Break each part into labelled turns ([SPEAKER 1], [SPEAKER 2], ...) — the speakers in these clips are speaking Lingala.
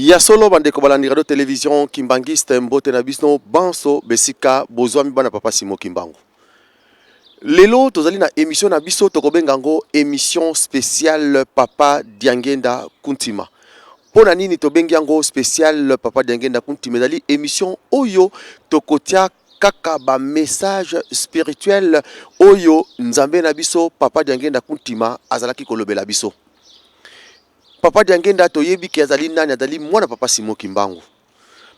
[SPEAKER 1] Ya solo bandeko balandi radio television kimbanguiste, mbote na biso banso besika bozwami, bana papa Simon Kimbangu. Lelo tozali na émission na biso, tokobenga yango émission spéciale Papa Diangenda Kuntima. Mpo na nini tobengi yango spéciale Papa Diangenda Kuntima? Ezali émission oyo tokotia kaka bamessage spirituel oyo Nzambe na biso Papa Diangenda Kuntima azalaki kolobela biso. Papa Diangenda, toyebi ke azali nani? Azali mwana Papa Simon Kimbangu.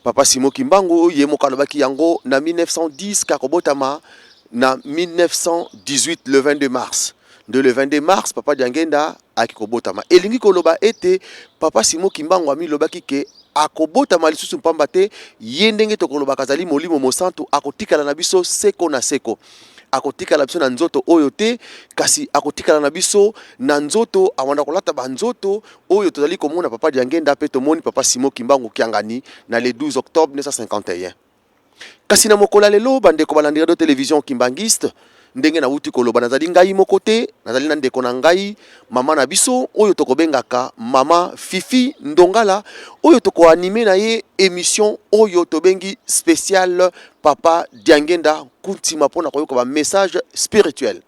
[SPEAKER 1] Papa Simon Kimbangu ye moko alobaki yango na 1910, kakobotama na 1918, le 22 mars. Nde le 22 mars Papa Diangenda ayaki kobotama. Elingi koloba ete Papa Simon Kimbangu amilobaki ke akobotama lisusu mpamba te. Ye, ndenge tokolobaka, azali molimo mosantu, akotikala na biso seko na seko. Akotikala biso na nzoto oyo te, kasi akotikala na biso na nzoto awanda kolata banzoto oyo tozali komona Papa Diangenda mpe tomoni Papa Simon Kimbangu Kiangani na le 12 octobre 1951. Kasi na mokolo ya lelo, bandeko balandi radio télévision kimbanguiste, ndenge nawuti koloba, nazali ngai moko te. Nazali na ndeko na ngai, mama na biso oyo tokobengaka Mama Fifi Ndongala, oyo tokoanimer na ye émission oyo tobengi spécial Papa Diangenda Kuntima, mpona koyoka bamessage spirituel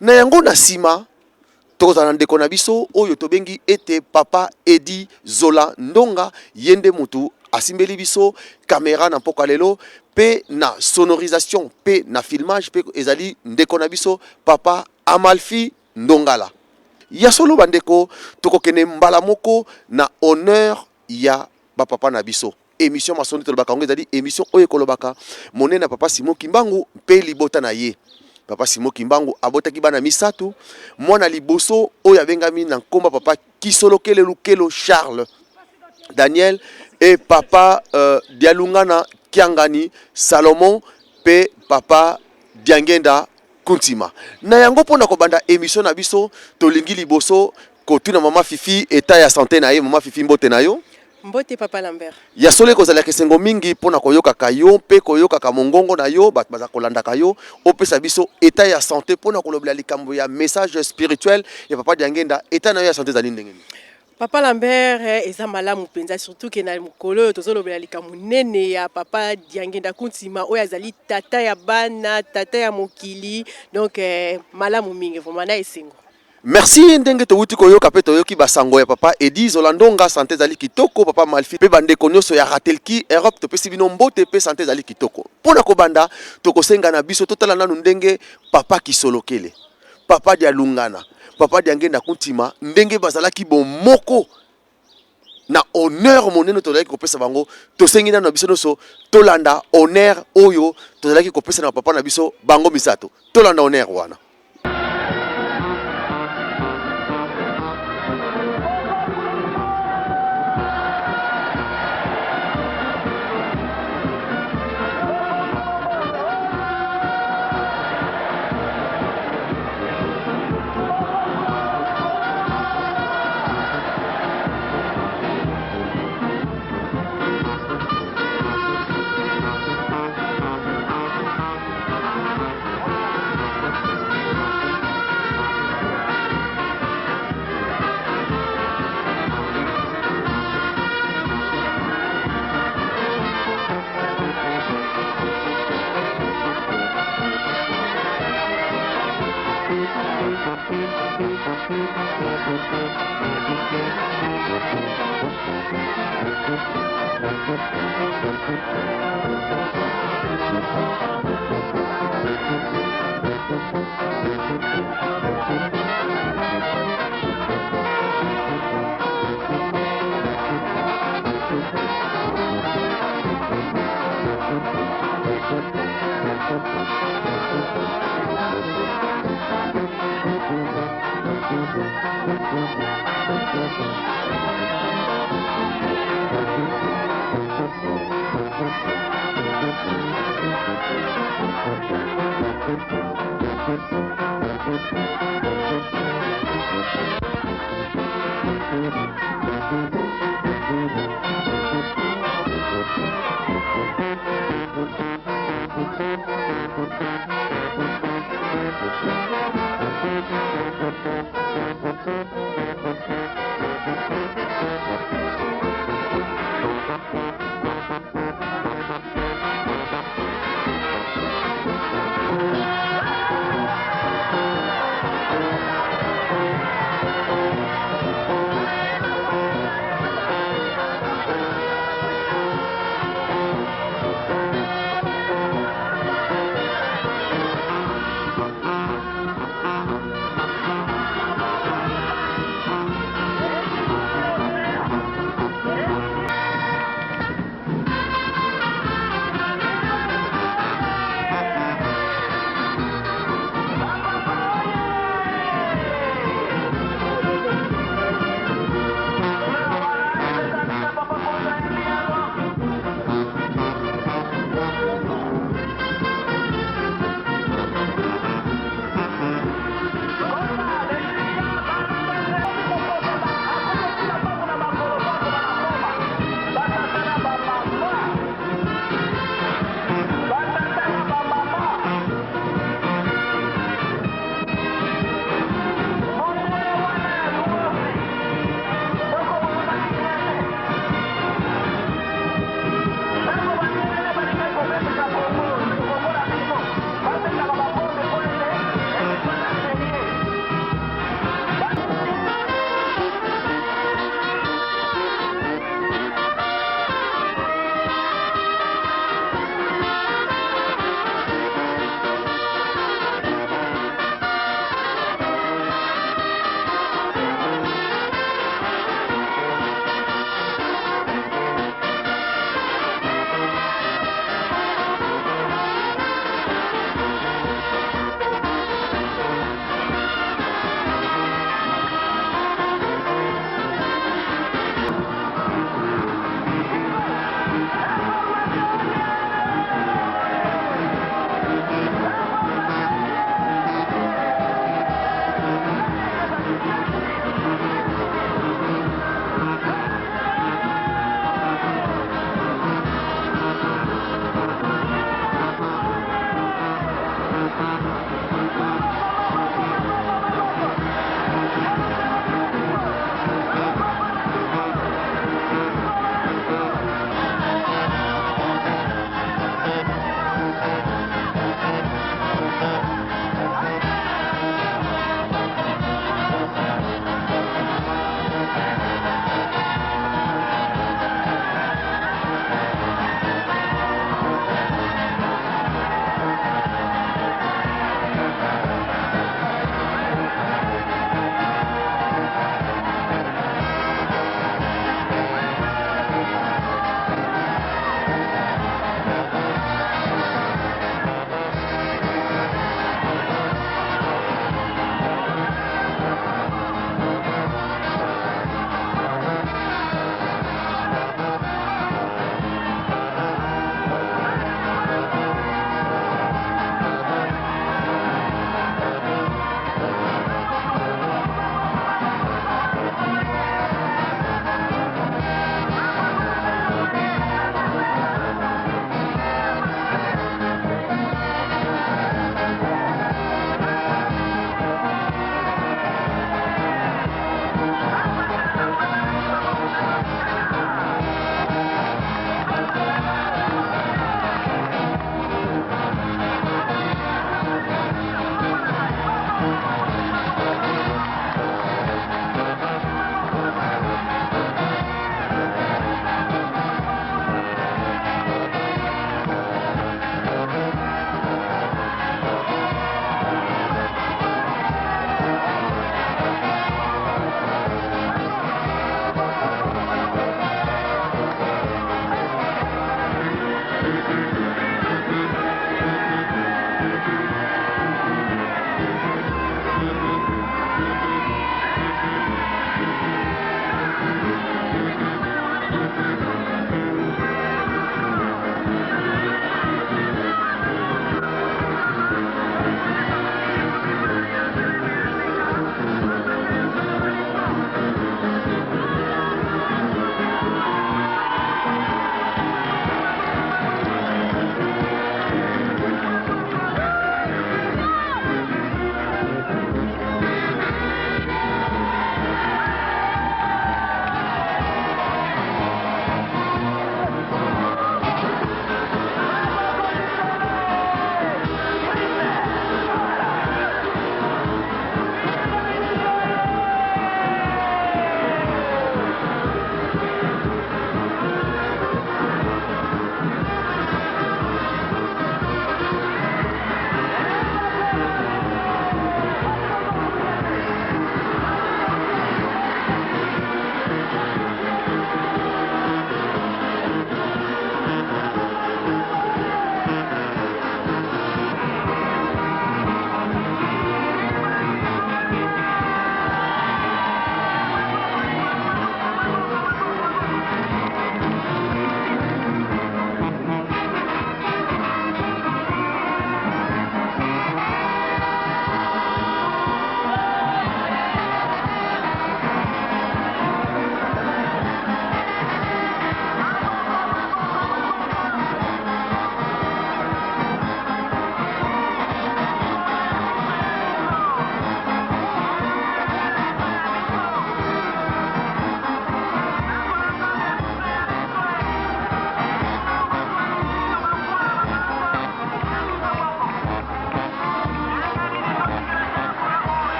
[SPEAKER 1] na yango. Na nsima tokozala na ndeko na biso oyo tobengi ete Papa Edi Zola Ndonga. Ye nde mutu asimbeli biso kamera na mpoka lelo, mpe na sonorisation mpe na filmage mpe ezali ndeko na biso Papa Amalfi Ndongala. Ya solo bandeko, tokokende mbala moko na honneur ya bapapa na biso. Émission Masoni, tolobaka yango, ezali émission oyo ekolobaka monene ya Papa Simon Kimbangu mpe libota na ye. Papa Simon Kimbangu abotaki bana misato. Mwana liboso oyo abengami na nkombo Papa Kisolokele Lukelo Charles Daniel et Papa Dialungana Kiangani Salomon mpe Papa Diangenda Kuntima. Na yango, mpona kobanda émission na biso, tolingi liboso kotuna Mama Fifi état ya santé na ye. Mama Fifi, mbote na yo.
[SPEAKER 2] Mbote, Papa Lambert.
[SPEAKER 1] Ya solo, ekozalaka esengo mingi mpona koyokaka yo mpe koyokaka mongongo na yo. Bato baza kolandaka yo. Opesa biso état ya santé mpona kolobela likambo ya message spirituel ya Papa Diangenda. État na yo ya santé ezali ndenge nini?
[SPEAKER 2] Papa Lambert, eza malamu mpenza, surtout ke na mokolo oyo tozolobela likambo monene ya Papa Diangenda Kuntima, oyo azali tata ya bana, tata ya mokili. Donc malamu mingi vraiment, na esengo.
[SPEAKER 1] Merci. Ndenge towuti koyoka mpe toyoki basango ya Papa Edi Zolandonga, santé ezali kitoko. Papa Malfi mpe bandeko nyonso ya Ratelki Europe, topesi bino mbote mpe santé ezali kitoko. Mpo na kobanda, tokosenga na biso totala nanu ndenge Papa Kisolokele, Papa Dialungana, Papa Diangenda Kuntima, ndenge bazalaki bomoko na honneur monene tozalaki kopesa bango. Tosengi nano na biso nyonso tolanda honneur oyo tozalaki kopesa na papa na biso bango misato. Tolanda honneur wana.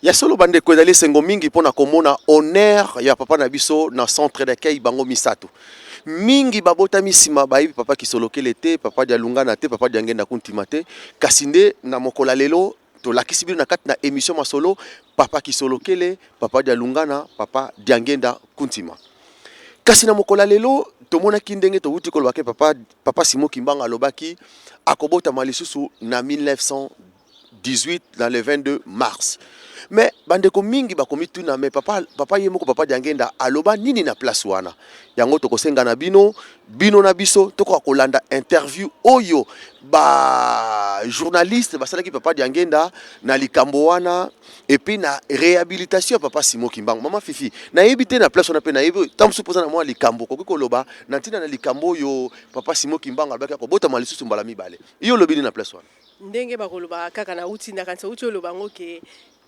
[SPEAKER 1] Ya solo bandeko, ezali esengo mingi mpona komona honneur ya papa na biso na centre d'accueil. Bango misato mingi babotami nsima, bayebi papa Kisolokele te, papa Dialungana te, papa Diangenda Kuntima te. Kasi nde na mokolo ya lelo tolakisi bino na kati na émission masolo papa Kisolokele, papa Dialungana, papa Diangenda Kuntima. Kasi na mokolo ya lelo tomonaki ndenge towuti koloba ke papa Simon Kimbangu alobaki akobotama lisusu na 1918 dans le 22 mars. Mais bandeko mingi bakomituna: mais papa ye moko papa Diangenda aloba nini na place wana? Yango tokosenga na bino, bino na biso, tokoka kolanda interview oyo bajournaliste basalaki papa Diangenda na likambo wana et puis na réhabilitation ya papa Simon Kimbangu. Mama Fifi, nayebi te na place wana mpe nayebi ntango mosusu mpoza na mwa likambo koki koloba na ntina na likambo oyo papa Simon Kimbangu alobaki akobotama lisusu mbala mibale. Iyo olobi nini na place wana?
[SPEAKER 2] Ndenge bakolobaka kaka, nauti nakanisa uti oloba yango ke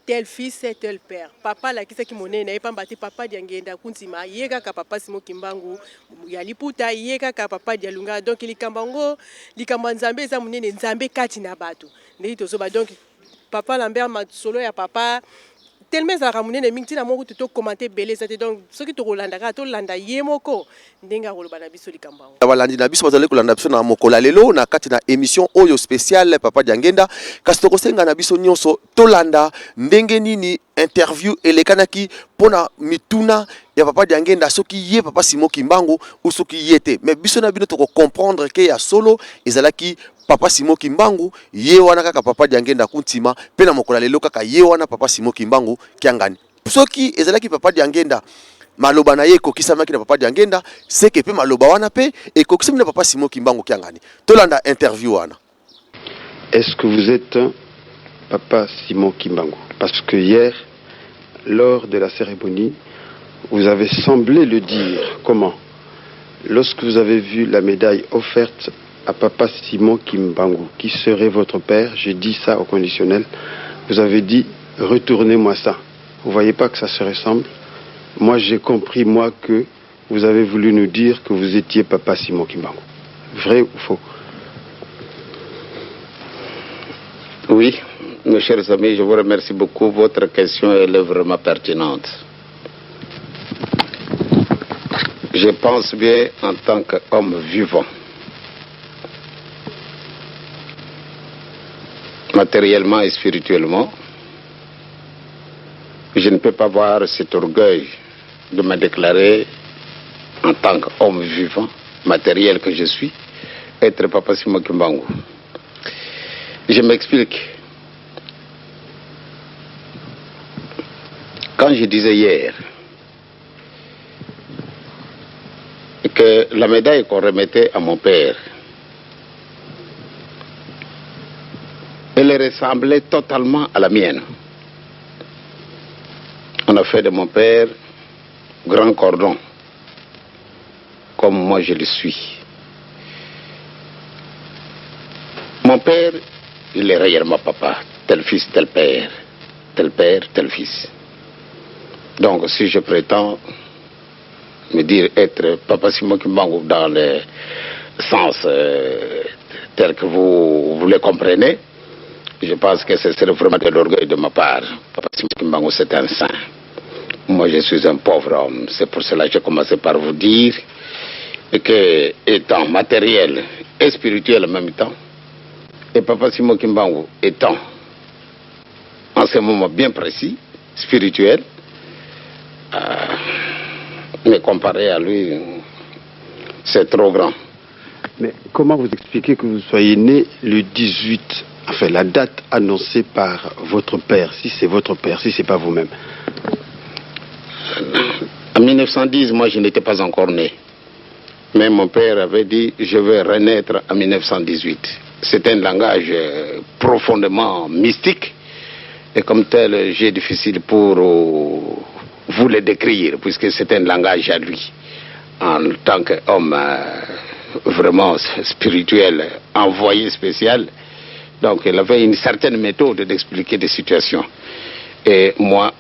[SPEAKER 2] tel fils, tel père. Papa alakisaki monene na ye pamba te papa Diangenda Kuntima ye kaka papa Simon Kimbangu ya liputa, ye kaka papa Dialunga. Donc likambo yango, likambo ya Nzambe eza monene, Nzambe kati na bato ndenge tozoba. Donc papa Lambert, masolo ya papa tellement ezalaka monene mingi, ntina moko tokomante ebele eza te. Donc soki tokolanda kaka, tolanda ye moko ndenge akoloba na biso likambo yango.
[SPEAKER 1] Balandi na biso bazali kolanda biso na mokolo ya lelo na kati na émission oyo spéciale papa Diangenda. Kasi tokosenga na biso nyonso tolanda ndenge nini interview elekanaki mpona mituna ya papa Diangenda, soki ye papa Simon Kimbangu ou soki ye te. Mais biso na bino tokocomprendre ke ya solo ezalaki papa Simon Kimbangu, ye wana kaka papa Diangenda Kuntima. Mpe na mokolo ya lelo kaka ye wana papa Simon Kimbangu Kiangani. Soki ezalaki papa Diangenda, maloba na ye ekokisamaki na papa Diangenda, seke mpe maloba wana mpe ekokisami na papa Simon Kimbangu Kiangani. Tolanda interview wana.
[SPEAKER 3] Est-ce que vous êtes papa Simon Kimbangu? Parce que hier, lors de la cérémonie, vous avez semblé le dire. Comment? Lorsque vous avez vu la médaille offerte à papa Simon Kimbangu, qui serait votre père, je dis ça au conditionnel, vous avez dit: retournez-moi ça. Vous voyez pas que ça se ressemble? Moi, j'ai compris, moi, que vous avez voulu nous dire que vous étiez papa Simon Kimbangu. Vrai ou faux?
[SPEAKER 4] Oui, mes chers amis, je vous remercie beaucoup. Votre question, elle est vraiment pertinente. Je pense bien, en tant qu'homme vivant, matériellement et spirituellement, je ne peux pas avoir cet orgueil de me déclarer en tant qu'homme vivant, matériel que je suis, être Papa Simon Kimbangu. Je m'explique. Quand je disais hier que la médaille qu'on remettait à mon père, elle ressemblait totalement à la mienne. On a fait de mon père grand cordon, comme moi je le suis. Mon père, il est réellement papa, tel fils, tel père, tel père, tel fils. Donc si je prétends me dire être papa Simon Kimbangu dans le sens tel que vous le comprenez, je pense que ce serait vraiment de l'orgueil de ma part. Papa Simon Kimbangu, c'est un saint. Moi, je suis un pauvre homme. C'est pour cela que j'ai commencé par vous dire que, étant matériel et spirituel en même temps, et papa Simon Kimbangu étant, en ce moment bien précis, spirituel, mais comparé à lui, c'est trop grand.
[SPEAKER 3] Mais comment vous expliquez que vous soyez né le 18, enfin la date annoncée par votre père, si c'est votre père, si c'est pas vous-même?
[SPEAKER 4] En 1910, moi je n'étais pas encore né. Mais mon père avait dit: je vais renaître en 1918. C'est un langage profondément mystique. Et comme tel, j'ai difficile pour vous le décrire, puisque c'est un langage à lui. En tant qu'homme vraiment spirituel, envoyé spécial. Donc il avait une certaine méthode d'expliquer des situations. Et moi,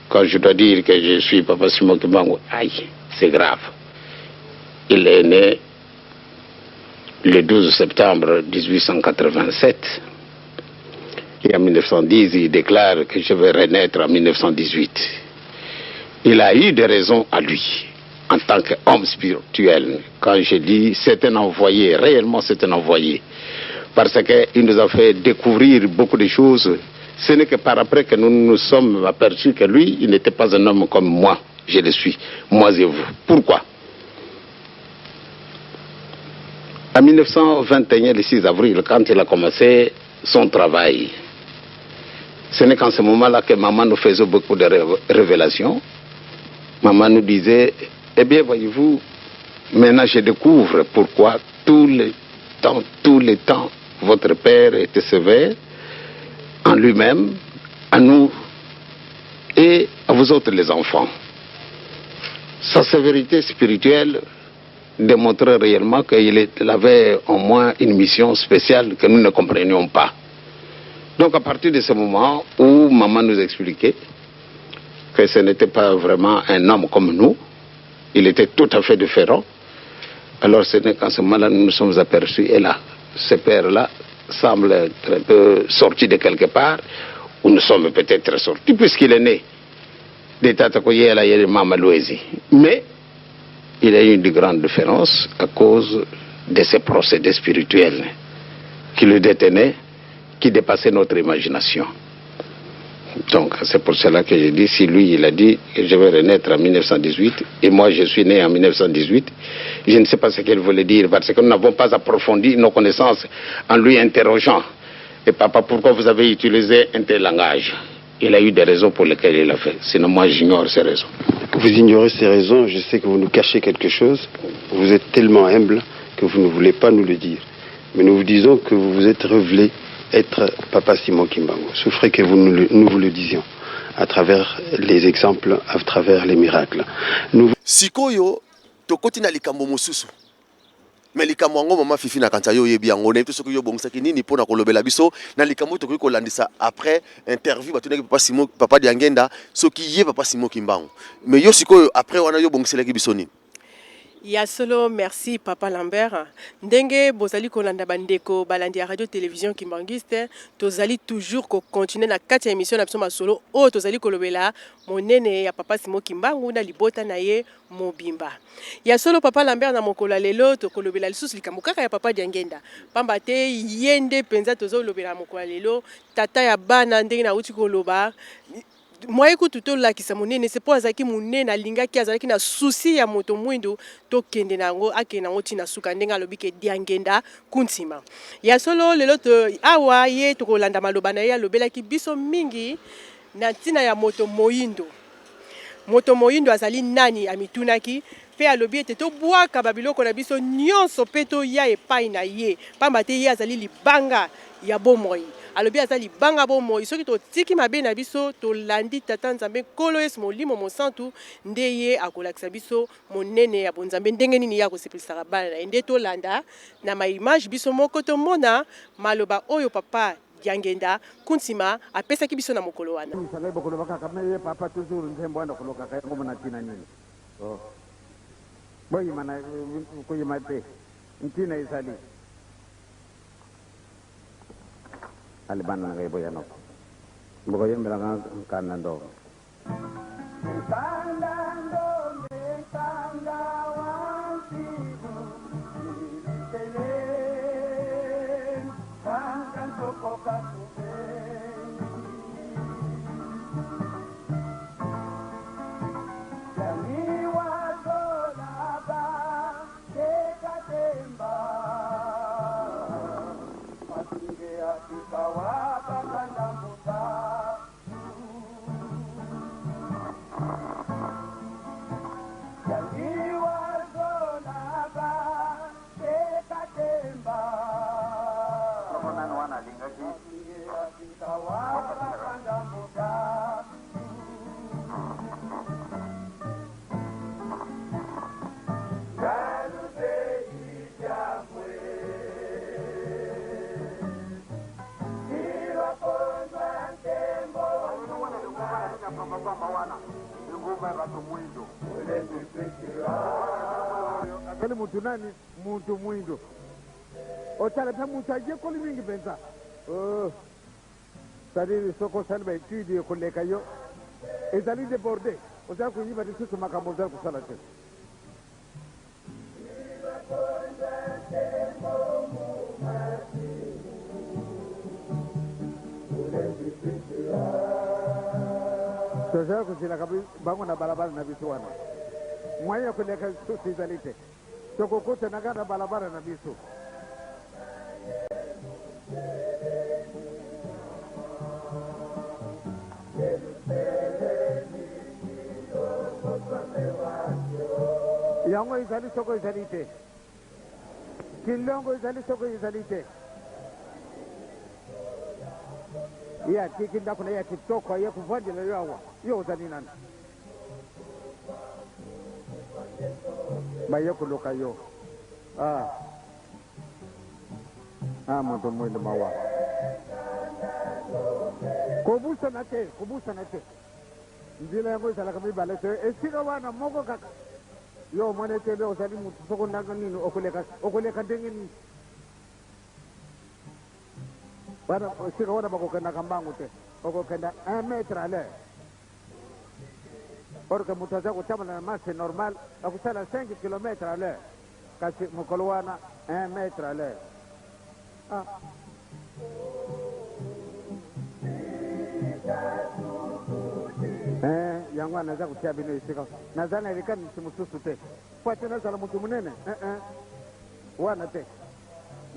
[SPEAKER 4] quand je dois dire que je suis papa Simon Kimbangu, aïe, c'est grave. Il est né le 12 septembre 1887. Et en 1910, il déclare que je vais renaître en 1918. Il a eu des raisons à lui, en tant qu'homme spirituel. Quand je dis c'est un envoyé, réellement c'est un envoyé. Parce qu'il nous a fait découvrir beaucoup de choses. Ce n'est que par après que nous nous sommes aperçus que lui, il n'était pas un homme comme moi, je le suis, moi et vous. Pourquoi? En 1921, le 6 avril, quand il a commencé son travail, ce n'est qu'en ce moment-là que maman nous faisait beaucoup de révélations. Maman nous disait, eh bien, voyez-vous, maintenant je découvre pourquoi tous les temps, tous les temps, votre père était sévère en lui-même, à nous et à vous autres les enfants. Sa sévérité spirituelle démontrait réellement qu'il avait au moins une mission spéciale que nous ne comprenions pas. Donc à partir de ce moment où maman nous expliquait que ce n'était pas vraiment un homme comme nous, il était tout à fait différent, alors ce n'est qu'en ce moment-là nous nous sommes aperçus, et là, ce père-là semble être un peu sorti de quelque part, où nous sommes peut-être sortis, puisqu'il est né de Tata Koyela et de Mama Louezi. Mais il y a eu une grande différence à cause de ces procédés spirituels qui le détenaient, qui dépassaient notre imagination. Donc c'est pour cela que je dis, si lui il a dit que je vais renaître en 1918, et moi je suis né en 1918, je ne sais pas ce qu'il voulait dire, parce que nous n'avons pas approfondi nos connaissances en lui interrogeant. Et papa, pourquoi vous avez utilisé un tel langage? Il a eu des raisons pour lesquelles il l'a fait. Sinon moi j'ignore ces raisons.
[SPEAKER 3] Vous ignorez ces raisons, je sais que vous nous cachez quelque chose. Vous êtes tellement humble que vous ne voulez pas nous le dire. Mais nous vous disons que vous vous êtes révélé être Papa Simon Kimbangu. Souffrez que nous vous le disions à travers les exemples, à travers les miracles. Nous...
[SPEAKER 1] Sikoyo, tokoti na likambo mosusu. Mais likambo yango mama Fifi na kanisa yo yebi yango, nayebi te soki yo obongisaki nini mpona kolobela biso na likambo oyo tokoki kolandisa après interview batunaki Papa Simon, Papa Diangenda soki ye Papa Simon Kimbangu. Mais yo sikoyo après wana yo obongiselaki biso nini?
[SPEAKER 2] Ya solo, merci Papa Lambert. Ndenge bozali kolanda bandeko balandi ya radio télévision Kimbanguiste, tozali toujours ko continuer na kati ya émission na biso masolo oyo tozali kolobela monene ya Papa Simon Kimbangu na libota na ye mobimba. Ya solo Papa Lambert, na mokolo ya lelo tokolobela lisusu likambo kaka ya Papa Diangenda, pamba te ye nde mpenza tozolobela mokolo ya lelo, tata ya bana. Ndenge nauti koloba, mwaye kutu tolakisa monene se mpo azalaki monene, alingaki, azalaki na souci ya moto mwindu, tokende na yango, akende yango ntina suka, ndenge alobi ke Diangenda Kuntima. Ya solo, lelo to awa ye tokolanda maloba na ye, alobelaki biso mingi na ntina ya moto moyindo. Moto moyindo azali nani? Amitunaki mpe alobi ete tobwaka babiloko na biso nyonso mpe toya epai na ye, pamba te ye azali libanga ya bomoi. Alobi aza libanga bomoi. Soki totiki mabe na biso, tolandi Tata Nzambe Nkolo Yesu Molimo Mosantu, nde ye akolakisa biso monene ya bonzambe, ndenge nini ye akosepelisaka bana na ye. Nde tolanda na maimage biso moko, tomona maloba oyo Papa Diangenda Kuntima apesaki biso na mokolo wana.
[SPEAKER 5] Ngai bokoloba kaka me ye papa toujours nzembo wana kolokaka yango mona ntina nini? Oh. Boyima na koyima te, ntina ezali ali bana na ngai boya noko bokoyembelaka nkanda ndongo. Azali mutu nani? Mutu mwindo otala mpe mutu ayekoli mingi mpenza. C'est-à-dire soki osali ba etudes ekoleka yo, ezali deborde, ozali koyiba lisusu makambo ozali kosala te. Tozali kozelaka bango na balabala na biso wana, moyen ya koleka lisusu ezali te. Tokokutana kaka na balabala na biso. Yango ezali soko ezali te. Kilongo ezali soko ezali te. Ye atiki ndako na ye ya kitoko aye kovandela yo awa. Yo ozali nani? Baye koluka yo. Ah. Ah, moto mwindo mawa. Kobusana te, kobusana te. Nzela yango ezalaka mibale te, esika wana moko kaka. Yo omoni ete nde ozali moto soko ndanga nini okoleka, okoleka ndenge nini? Wana esika wana bakokendaka mbangu te, okokenda 1 mètre à l'heure. Or que moto aza kotambola na marche normale akosala 5 kilomètres à l'heure, kasi mokolo wana 1 mètre à l'heure. Ah. Eh, yango wana naza kotia bino esika naza na likanisi mosusu te mpo ate nazala moto monene eh, eh. Wana te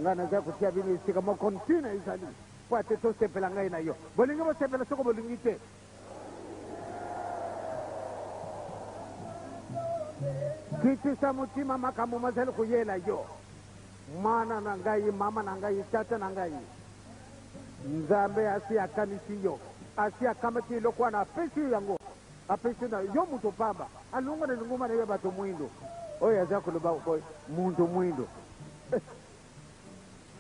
[SPEAKER 5] ngai naza kotia bino esika moko ntina ezali mpo ate tosepela ngai na yo. Bolingi bosepela soko bolingi te. Kitisa motima makambo mazali koyela yo, mwana na ngai, mama na ngai, tata na ngai. Nzambe asi akanisi yo, asi akamati eloko wana, apesi yo yango, apesi na yo moto pamba, alongwa na lingomba na yo ya bato mwindo. Oyo aza koloba boye, moto mwindo. Eh,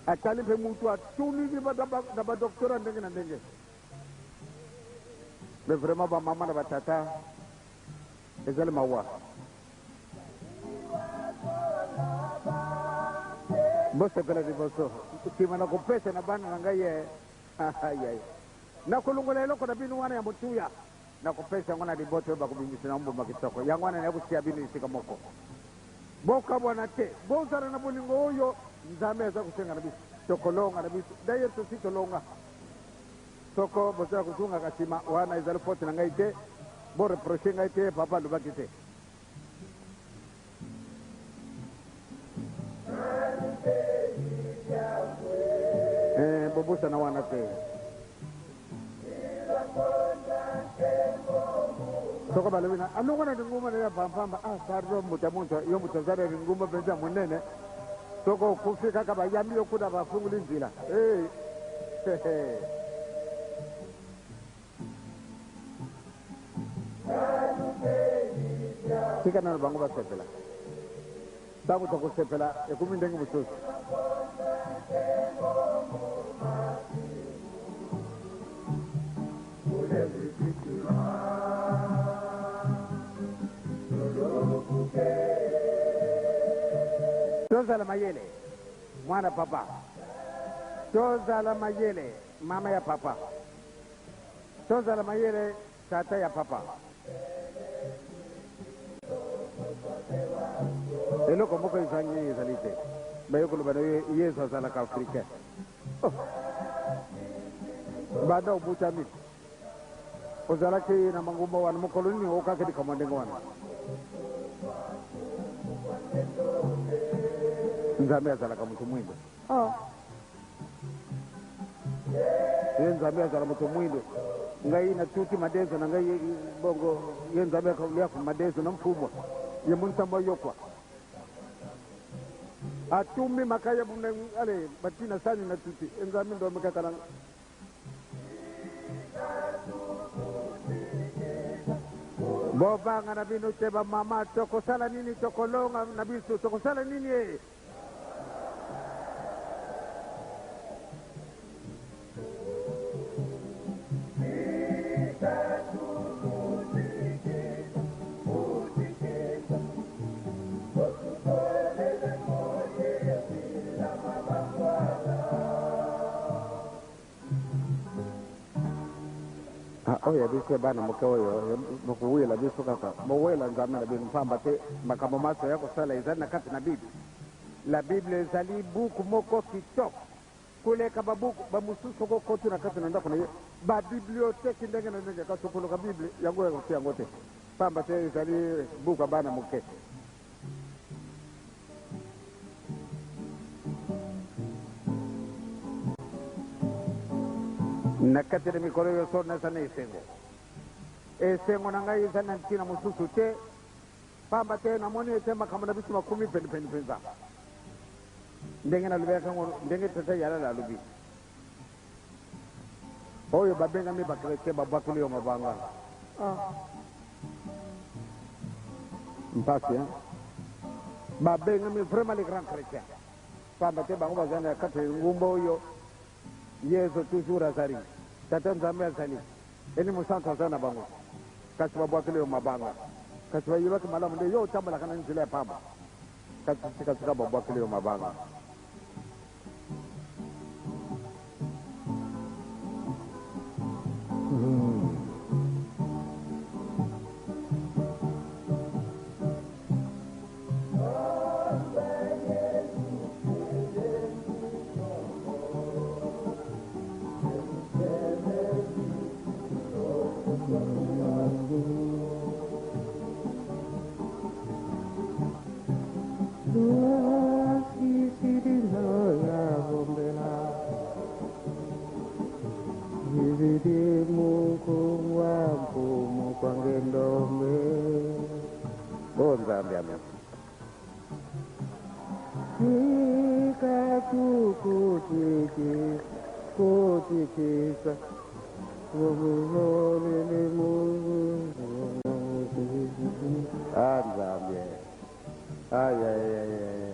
[SPEAKER 5] atali mpe moto atuni na badoktora ndenge na ndenge. Mais vraiment ba mama na ba tata ezali mawa. Bosepela liboso nsima na kopesa na bana na ngai ye ayai nakolongola eloko na bino wana ya motuya nakopesa yango na libota oyo bakobimisa na mbuma kitoko. Yango wana naye kotia bino esika moko, bokabwana te, bozala na bolingo oyo Nzambe aza kosenga na biso. Tokolonga na biso, d'ailleurs tosi tolonga. Soko bozala kozongaka nsima, wana ezali faute na ngai te. Bo reprocher ngai te, papa alobaki te. Eh, bobosana wana te. Soko balobi na alongwa na lingomba na ya pampamba, ah pardon, moto ya moto yo moto aza na lingomba mpenza monene. Soko okufi kaka bayambi yo kuna bafunguli nzela. Hey. Tika nano bango basepela. Ntango tokosepela ekomi ndenge mosusu. Tozala mayele mwana papa, tozala mayele mama ya papa, tozala mayele tata ya papa. Eloko moko ezangi ezali te, baye koloba na ye Yesu azalaka africain. Oh. Banda obutami ozalaki na mangomba wana, mokolo nini okaki likambo ndenge wana? Nzambe azalaka moto mwindo. Ah. Ye Nzambe azala moto mwindo, ngai natuti madeso na ngai bongo ye Nzambe akoliaka madeso na mfubwa ye monsambo ayokwa atumbi makaya ale batina sani na tuti Nzambe ndomi kaka na Bobanga na bino te bamama, tokosala nini? Tokolonga na biso, tokosala nini e? Oyo ya biso ya bana moke oyo bokowela biso kaka, bowela Nzambe na bino, mpamba te makambo manso ya kosala ezali na kati na Bible. La Bible ezali buku moko kitoko koleka babuku bamosusu. Soki okoti na kati na ndako na ye, ba bibliothèque ndenge na ndenge, kasi okoluka Bible yango okoki yango te, mpamba te ezali buku ya bana moke. Na kati na mikolo nyonso naza na esengo. Esengo na ngai ezali na ntina mosusu te, pamba te namoni ete makambo na biso makomi penepene mpenza. Ndenge nalobelaki yango, ndenge Tata Yalala alobi, oyo babengami ba-Chretien babwakeli yo mabanga. Ah. Mpasi, hein? Babengami vraiment les grands chrétiens. Pamba te bango bazali na kati ya engumba oyo Yesu toujours azali, Tata Nzambe azali, Elimo Santu aza na bango. Kasi babwakeli yo mabanga. Kasi bayebaki malamu nde yo otambolaka na nzela ya pamba. Kasi sikasika babwakeli yo mabanga. Oh Nzambe, amen. Ah Nzambe. Ay, ay, ay, ay.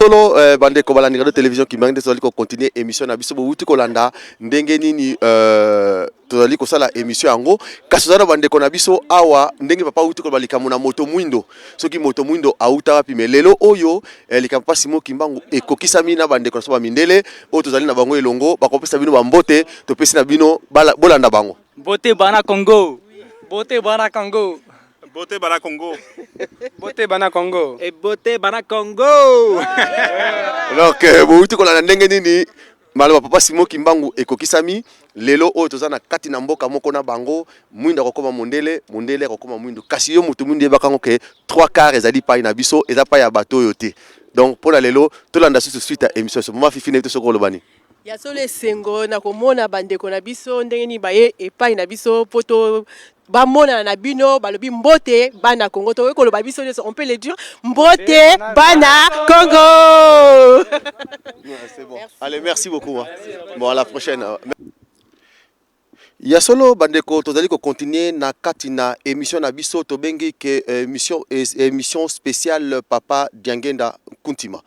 [SPEAKER 1] Solo eh, bandeko balandi radio télévision Kimbangu nde tozali kocontinue émission na biso. Bowuti kolanda ndenge nini tozali kosala émission yango, kasi tozali na bandeko na biso awa ndenge papa awuti koloba likambo na moto mwindo, soki moto mwindo awuta wapi. Me lelo oyo likambo papa Simon Kimbangu ekokisami na bandeko na biso bamindele oyo tozali na bango elongo, bakopesa bino bambote, topesi na bino bolanda bango.
[SPEAKER 6] Mbote bana Congo. Mbote bana Congo.
[SPEAKER 7] Mbote bana Congo.
[SPEAKER 6] Mbote bana Congo.
[SPEAKER 8] Et mbote bana Congo.
[SPEAKER 1] Donc bowuti kolanda ndenge nini maloba papa Simon Kimbangu ekokisami lelo oyo toza na kati na mboka moko na bango, mwindu akokoma mondele, mondele akokoma mwindu. Kasi yo moto mwindu yebaka ngo ke 3 quarts ezali pai na biso, eza pai ya bato oyo te. Donc mpona lelo tolanda susu suite ya émission. So mama Fifi, nayebi te soki oloba nini.
[SPEAKER 2] Ya solo, esengo na komona bandeko na biso ndenge nini baye epai na biso mpo to bamonana na bino. Balobi mbote bana Congo, tokoki koloba biso nyonso, on peut le dire, mbote bana Congo.
[SPEAKER 1] C'est bon. Allez, merci beaucoup, hein. Bon, à la prochaine. Ya solo bandeko, tozali kocontinue na kati na émission na biso tobengi ke émission spéciale Papa Diangenda Kuntima.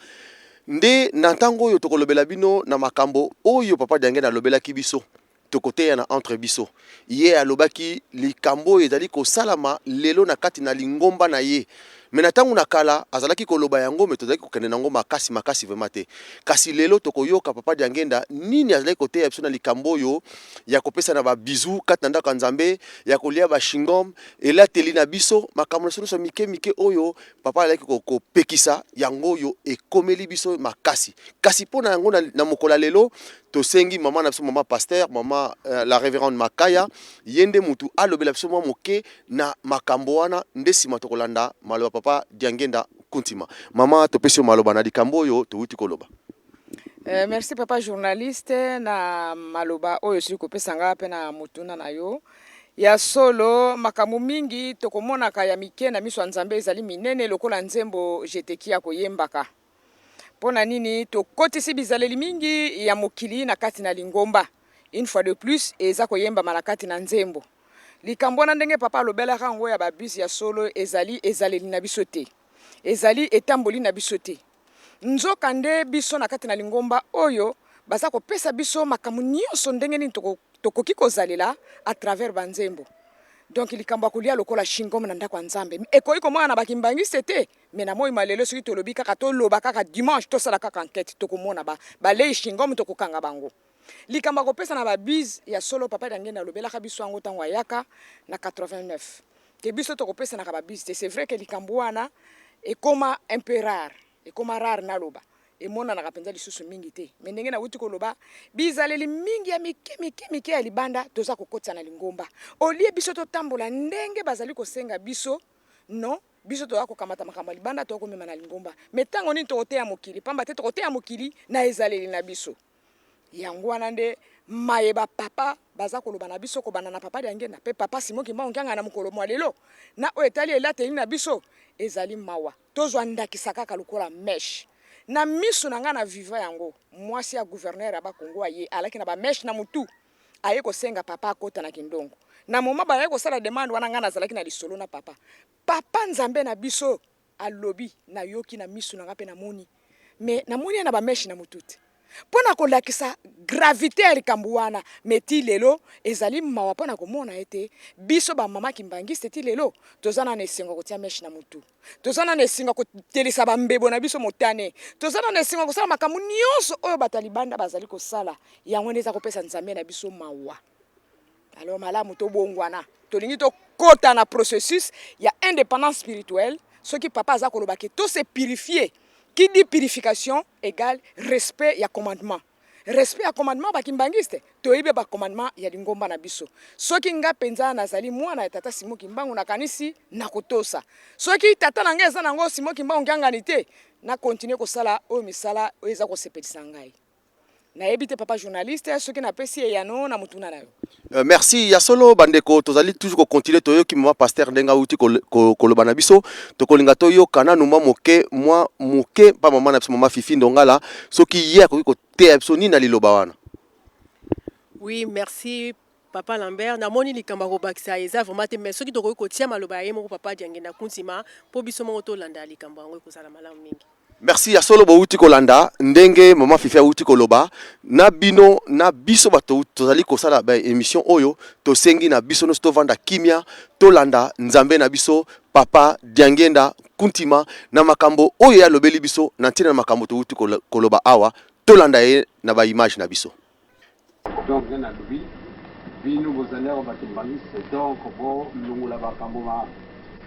[SPEAKER 1] Nde na ntango oyo tokolobela bino na makambo oyo Papa Diangenda alobelaki biso, tokoteya na entre biso. Ye alobaki likambo oyo ezali kosalama lelo na kati na lingomba na ye. Me na ntango na kala azalaki koloba yango, me tozalaki kokende nango makasi makasi vraiment te. Kasi lelo tokoyoka Papa Diangenda nini azalaki koteya biso na likambo oyo ya kopesa na babisous kati na ndako ya Nzambe, ya kolia bachewing-gum, elateli na biso, makambo na biso nyonso mike mike oyo papa azalaki kopekisa yango oyo ekomeli biso makasi. Kasi mpo na yango na mokolo ya lelo tosengi mama na biso, mama pasteur, mama la révérende Makaya, ye nde mutu alobela biso mwa moke na makambo wana, nde nsima tokolanda maloba Papa Diangenda Kuntima. Mama, topesi yo maloba na likambo oyo towuti koloba.
[SPEAKER 9] Merci papa journaliste na maloba oyo osili kopesa nga mpe na motuna na yo. Ya solo, makambo mingi tokomonaka ya mike na miso ya Nzambe ezali minene, lokola nzembo Jeteki akoyembaka. Mpo na nini tokotisi bizaleli mingi ya mokili na kati na lingomba? Une fois de plus, eza koyembama na kati na nzembo. Likambo wana, ndenge papa alobelaka yango ya babus, ya solo ezali ezaleli na biso te. Ezali etamboli na biso te. Nzoka nde biso na kati na lingomba oyo baza kopesa biso makambo nionso ndenge nini tokoki kozalela à travers ba nzembo. Donc likambo ya kolia lokola chingom na ndako ya Nzambe ekoki komonana na ba kimbanguiste te, mais na moi ma lelo soki tolobi kaka toloba kaka dimanche tosala kaka enquete tokomona ba baleyi chingom tokokanga bango. Likambo ya kopesa na ba bise ya solo papa Diangienda alobelaka biso yango tango ayaka na 89 que biso tokopesanaka ba bise te c'est vrai que likambo wana ekoma un peu rare ekoma rare naloba emonanaka penza lisusu mingi te mais ndenge nawuti koloba bizaleli mingi ya mike mike mike ya libanda toza kokotisa na lingomba au lieu biso totambola ndenge bazali kosenga biso non biso toza kokamata makambo ya libanda toza komema na lingomba mais tango nini tokoteya mokili pamba te tokoteya mokili na ezaleli na biso. Yango wana nde maye ba papa baza koloba na biso kobanda na papa Diangienda pe papa Simon Kimbangu Kiangani na mokolo mwa lelo na oyo etali elateli na biso ezali mawa. Tozwa ndakisa kaka lokola mèche. Na misu na ngai na viva yango, mwasi ya gouverneur ya Bas-Congo aye alaki na ba mèche na mutu aye kosenga papa akota na Kindongo. Na moment bayaki kosala demande wana ngai nazalaki na lisolo na papa. Papa Nzambe na biso Alobi nayoki na misu na nga pe namoni mais namoni ye na ba meche na mutu te pona kolakisa gravite ya likambo wana mais ti lelo ezali mawa pona komona ete biso ba mama kimbanguiste ti lelo toza nanu na esengo ya kotia meche na mutu toza nanu na esengo ya kotelisa ba mbebo na biso motane toza nanu na esengo ya kosala makambo nionso oyo bato ya libanda bazali kosala yango nde eza kopesa Nzambe na biso mawa. Alors malamu tobongwana, tolingi tokota na processus ya independance spirituelle. Soki papa aza koloba ke to se purifier, qui dit purification égale respect ya commandement. Respect ya commandement ba kimbanguiste toyebi ba commandement ya lingomba na biso. Soki nga penza nazali mwana ya tata Simon Kimbangu nakanisi nakotosa. Soki tata na nga eza nango Simon Kimbangu Kiangani te, na continuer kosala oyo misala oyo eza kosepelisa ngai. Nayebi te papa journaliste soki napesi eyano na motuna na yo.
[SPEAKER 1] Merci ya solo bandeko tozali toujours ko continuer toyoki mama pasteur ndenge awuti koloba na biso tokolinga toyoka nanu mwa moke mwa moke mpa mama na biso mama Fifi Ndongala soki ye akoki koteya biso nini na liloba wana.
[SPEAKER 2] Oui merci papa Lambert namoni likambo ya kobakisa eza vraiment te mais soki tokoki kotia maloba ya ye moko papa Diangenda Kuntima mpo biso moko tolanda likambo yango ekozala malamu mingi.
[SPEAKER 1] Merci ya solo bowuti kolanda ndenge maman Fifi awuti koloba na bino na biso bato tozali kosala ba emission oyo tosengi na biso nyonso tovanda kimia tolanda Nzambe na biso papa Diangienda Kuntima na makambo oyo ye alobeli biso na ntina na makambo towuti koloba awa tolanda ye na ba image na biso.
[SPEAKER 7] Donc nga nalobi bino bozali awa ba kimbanguiste donc bo longola makambo ma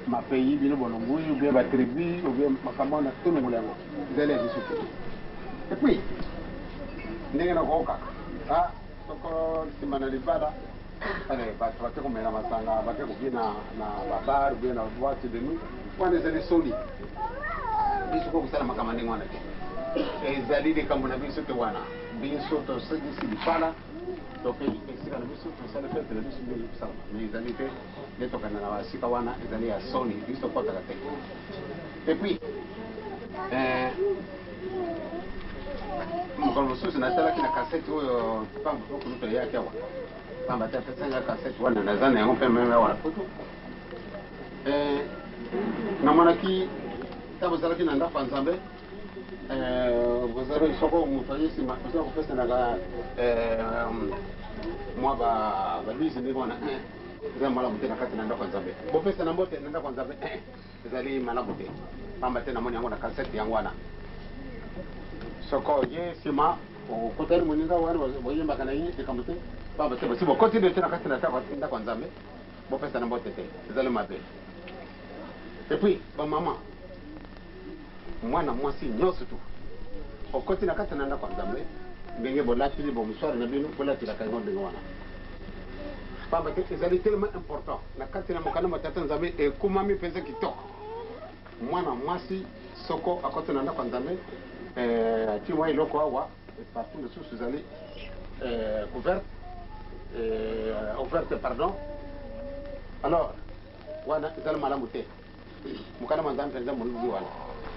[SPEAKER 7] ma pays bino bolongui ou bien ba tribu ou bien makambo wana tolongola yango ezali ya biso te et puis ndenge nakokaka ah soko nsima na libala ale bato bake komela masanga bake kobina na babar ou bien na boite de nuit wana ezali soni biso kokosala makambo ndenge wana te ezali likambo na biso te wana Biso tosilisi libala, tokei esika na biso, tosali fete na biso ndenge ekosalama. Mais ezali te nde tokenda na basika wana, ezali ya soni, biso tokotaka te. Et puis, eh, mokolo mosusu natalaki na kasete oyo ntango okulutu eyaki awa, pamba te apesaki nga kasete wana, naza na yango mpe meme awa na poto. Eh, namonaki ntango ozalaki na ndako ya Nzambe Bozali soko moto aye nsima oza kopesanaka mwa babisi ndenge wana eza malamu te na kati na ndako ya Nzambe. Bopesana mbote na ndako ya Nzambe ezali malamu te, pamba te namoni yango na kasete yango wana. Soko ye nsima okutani moninga wana boyembaka na ye likambo te, pamba te bosi bokoti nde te na kati na ndako ya Nzambe, bopesana mbote te, ezali mabe. Et puis bamama Mwana mwasi nionso tout okoti na kati na ndako ya Nzambe ndenge bolatili bo mouchoir na bino bolatilaka yango ndenge wana pamba te ezali tellement important na kati na mokanda mwa Tata Nzambe ekomami mpenza kitoko mwana mwasi soko akoti na ndako ya Nzambe eh, atie mwa eloko awa partie mosusu ezali eh, couverte eh, ouverte pardon alors wana ezali malamu te Mokanda mwa Nzambe mpenza molobi wana.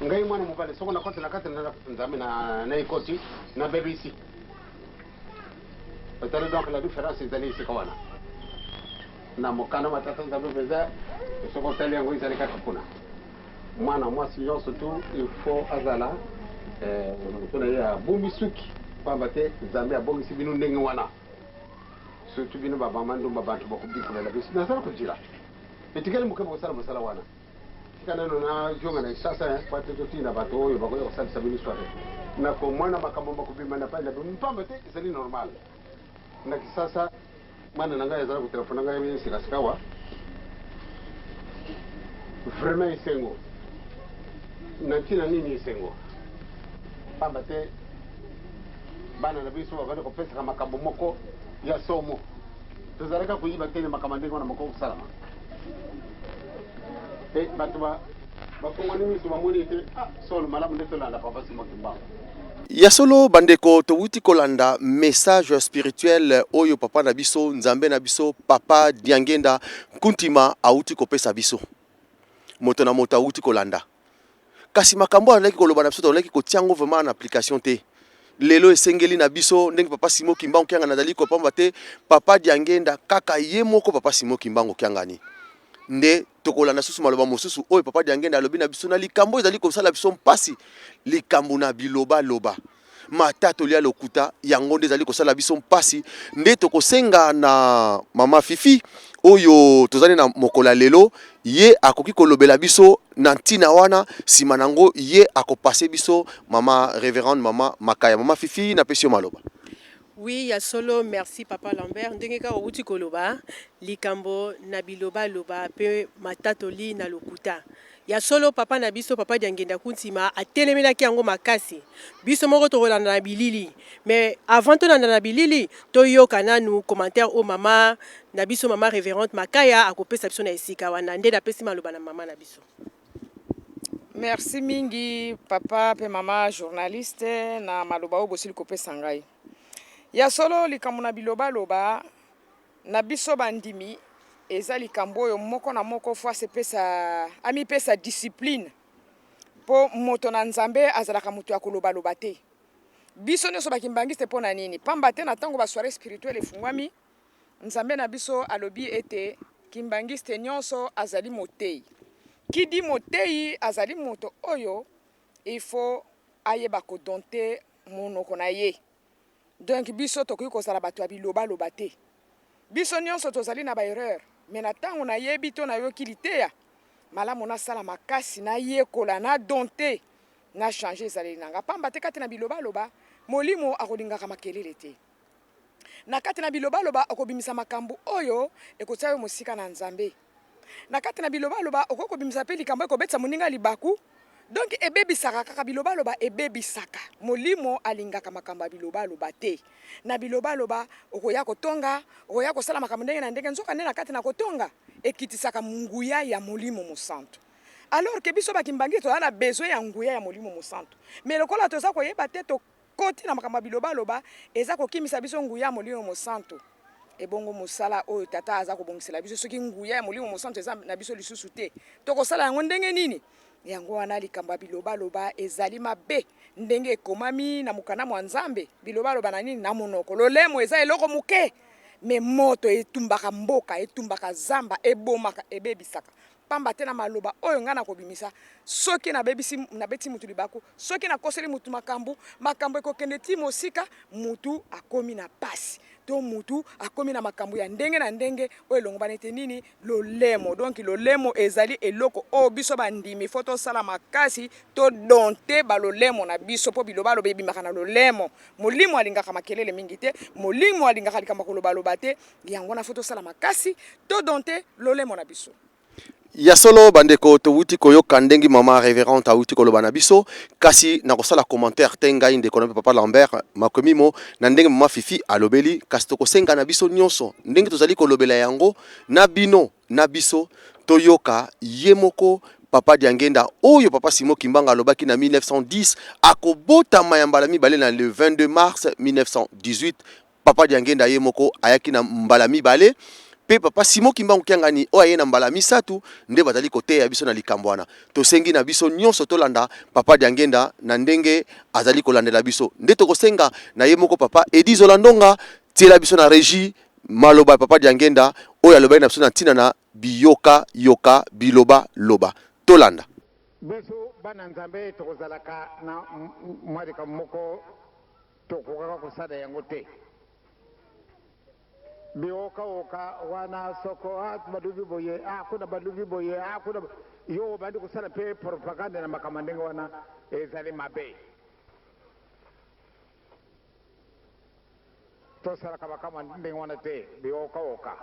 [SPEAKER 7] Ngai mwana mobali, soko nakoti na kati na Nzambe na, na ekoti, nabebisi. Otali donc la différence ezali esika wana. Na mokanda mwa Tata Nzambe mpenza, soko otali yango ezali kaka kuna. Mwana mwasi nyonso tu il faut azala eh, moto na ye abombi suki pamba te Nzambe abongisi bino ndenge wana. Surtout bino ba mama ndumba bantu bakobikolela biso. Nazala kojila. Etikali moke bokosala mosala wana. Tika nano nazonga na Kinshasa eh, po ete totinda bato oyo bakoya kosalisa bino soiree. Nakomona makambo makobima na pai na bino pamba te ezali normal. Na Kisasa mwana na ngai azala kotelefona ngai sikasikawa vraiment esengo na ntina nini esengo pamba te bana na biso babandi kopesaka makambo moko ya somo tozalaka koyiba te makambo ndenge wana moko kosalama e bato bafongoli miso bamoni ete ah, solo malamu nde tolanda papa Simon Kimbangu.
[SPEAKER 1] Ya solo bandeko towuti kolanda message spirituel oyo papa na biso Nzambe na biso papa Diangenda Nkuntima awuti kopesa biso. Moto na moto awuti kolanda. Kasi makambo oyo azalaki koloba na biso tozalaki kotia yango vraiment en application te. Lelo esengeli na biso ndenge papa Simon Kimbangu Kiangani azali kopamba te papa Diangenda kaka ye moko papa Simon Kimbangu Kiangani nde tokolanda susu maloba mosusu oyo papa Diangenda alobi na biso na likambo ezali kosala biso mpasi, likambo na bilobaloba, matatoli ya lokuta, yango nde ezali kosala biso mpasi. Nde tokosenga na mama Fifi oyo tozali na mokolo ya lelo, ye akoki kolobela biso na ntina wana, nsima na yango ye akopase biso mama reverende mama Makaya. Mama Fifi, napesi yo maloba.
[SPEAKER 2] Oui ya solo merci papa Lambert ndenge kaka owuti koloba likambo na biloba loba pe matatoli na lokuta ya solo papa na biso papa Diangienda Kuntima atelemelaki yango makasi biso moko tokolanda na bilili mais avant tolanda na bilili toyoka nanu commentaire oyo mama na biso mama reverente Makaya akopesa biso na esika wana nde napesi maloba na mama na biso.
[SPEAKER 9] Merci mingi papa pe mama journaliste na maloba oyo bosili kopesa ngai. Ya solo likambo na bilobaloba na biso bandimi eza likambo oyo moko na moko fo asepesa amipesa discipline po moto na Nzambe azalaka moto ya kolobaloba te. Biso nionso ba kimbanguiste po na nini? Pamba te na tango ba soiree spirituelle efungwami Nzambe na biso alobi ete kimbanguiste nionso azali moteyi. Qui dit moteyi azali moto oyo il faut ayeba ko dompter monoko na ye. Donc biso tokoki kozala bato ya biloba loba te. Biso nionso tozali na ba erreurs mais na tango nayebi to nayoki liteya malamu nasala makasi nayekola na dompter na changer ezaleli na nga pamba te kati na biloba loba molimo akolingaka makelele te. Na kati na bilobaloba okobimisa makambo oyo ekotia yo mosika na Nzambe. Na kati na bilobaloba okoki kobimisa pe likambo ekobetisa moninga libaku. Donc ebebisaka kaka bilobaloba ebebisaka. Molimo alingaka makambo ya bilobaloba te. Na bilobaloba okoya kotonga, okoya kosala makambo ndenge na ndenge, nzoka nde na kati na kotonga ekitisaka nguya ya Molimo Mosantu. Alors que biso ba kimbanguiste toza na besoin ya nguya ya Molimo Mosantu. Mais lokola toza koyeba te to Koti na makambo ya bilobaloba eza kokimisa biso nguya ya Molimo Mosantu. Ebongo mosala oyo Tata aza kobongisela biso, soki nguya ya Molimo Mosantu eza na biso lisusu te, tokosala yango ndenge nini? Yango wana likambo ya bilobaloba ezali mabe, ndenge ekomami na mokanda mwa Nzambe, bilobaloba na nini? Na monoko. Lolemo eza eloko moke, mais moto etumbaka mboka, etumbaka zamba, ebomaka, ebebisaka. Pamba te na maloba oyo ngai nakobimisa, soki nabebisi, nabeti mutu libaku, soki nakoseli mutu makambu, makambo ekokende tii mosika, mutu akomi na pasi, to mutu akomi na makambo ya ndenge na ndenge oyo elongobani te. Nini? Lolemo. Donc lolemo ezali eloko oyo biso bandimi faut tosala makasi to dompter ba lolemo na biso, po bilobaloba ebimaka na lolemo. Molimo alingaka makelele mingi te, molimo alingaka likambo ya kolobaloba te. Yango wana faut tosala makasi to dompter lolemo na biso.
[SPEAKER 1] Ya solo bandeko towuti koyoka ndenge mama reverente awuti koloba na biso, kasi nakosala commentaire te ngai ndeko na papa Lambert Makwemimo na ndenge mama Fifi alobeli, kasi tokosenga na biso nyonso ndenge tozali kolobela yango na bino na biso toyoka ye moko papa Diangenda oyo papa Simon Kimbangu alobaki na 1910 akobotama ya mbala mibale na le 22 mars 1918. Papa Diangenda ye moko ayaki na mbala mibale pe papa Simon Kimbangu Kiangani oyo aye na mbala misatu nde bazali koteya biso na likambo wana. Tosengi na biso nionso tolanda papa Diangenda na ndenge azali kolandela biso. Nde tokosenga na ye moko papa Eddy Zola Ndonga tiela biso na regie maloba ya papa Diangenda oyo alobaki na biso na ntina na biyoka yoka biloba loba. Tolanda.
[SPEAKER 5] Biso bana Nzambe tokozalaka na mwa likambo moko tokokaka kosala yango te. Biwokawoka wana soko ah, balubi boye ah, kuna balubi boye ah, kuna yo obandi kosala mpe propagande na makambo ya ndenge wana ezali mabe. Tosalaka makambo ya ndenge wana te, biwokawoka.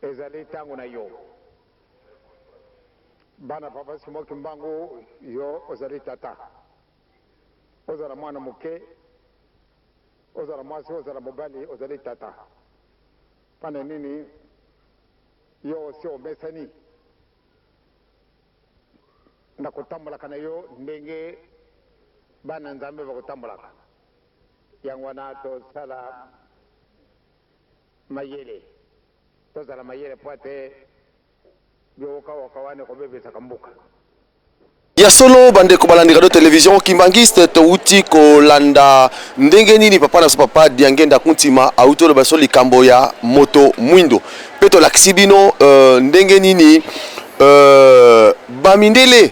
[SPEAKER 5] Ezali ntango na yo. Bana Papa Simon Kimbangu, yo ozali tata. Ozala mwana moke, ozala mwasi, ozala mobali, ozali tata. Mpo na nini yo osi omesani na kotambolaka na yo ndenge bana Nzambe bakotambolaka? Yango wana tosala mayele, tozala mayele mpo ete biwokawoka wana ekobebisaka mboka.
[SPEAKER 1] Ya solo bandeko balandi radio television kimbanguiste, touti kolanda ndenge nini papa na biso papa Diangenda Kuntima auti oloba biso likambo ya moto mwindo, mpe tolakisi bino ndenge nini bamindele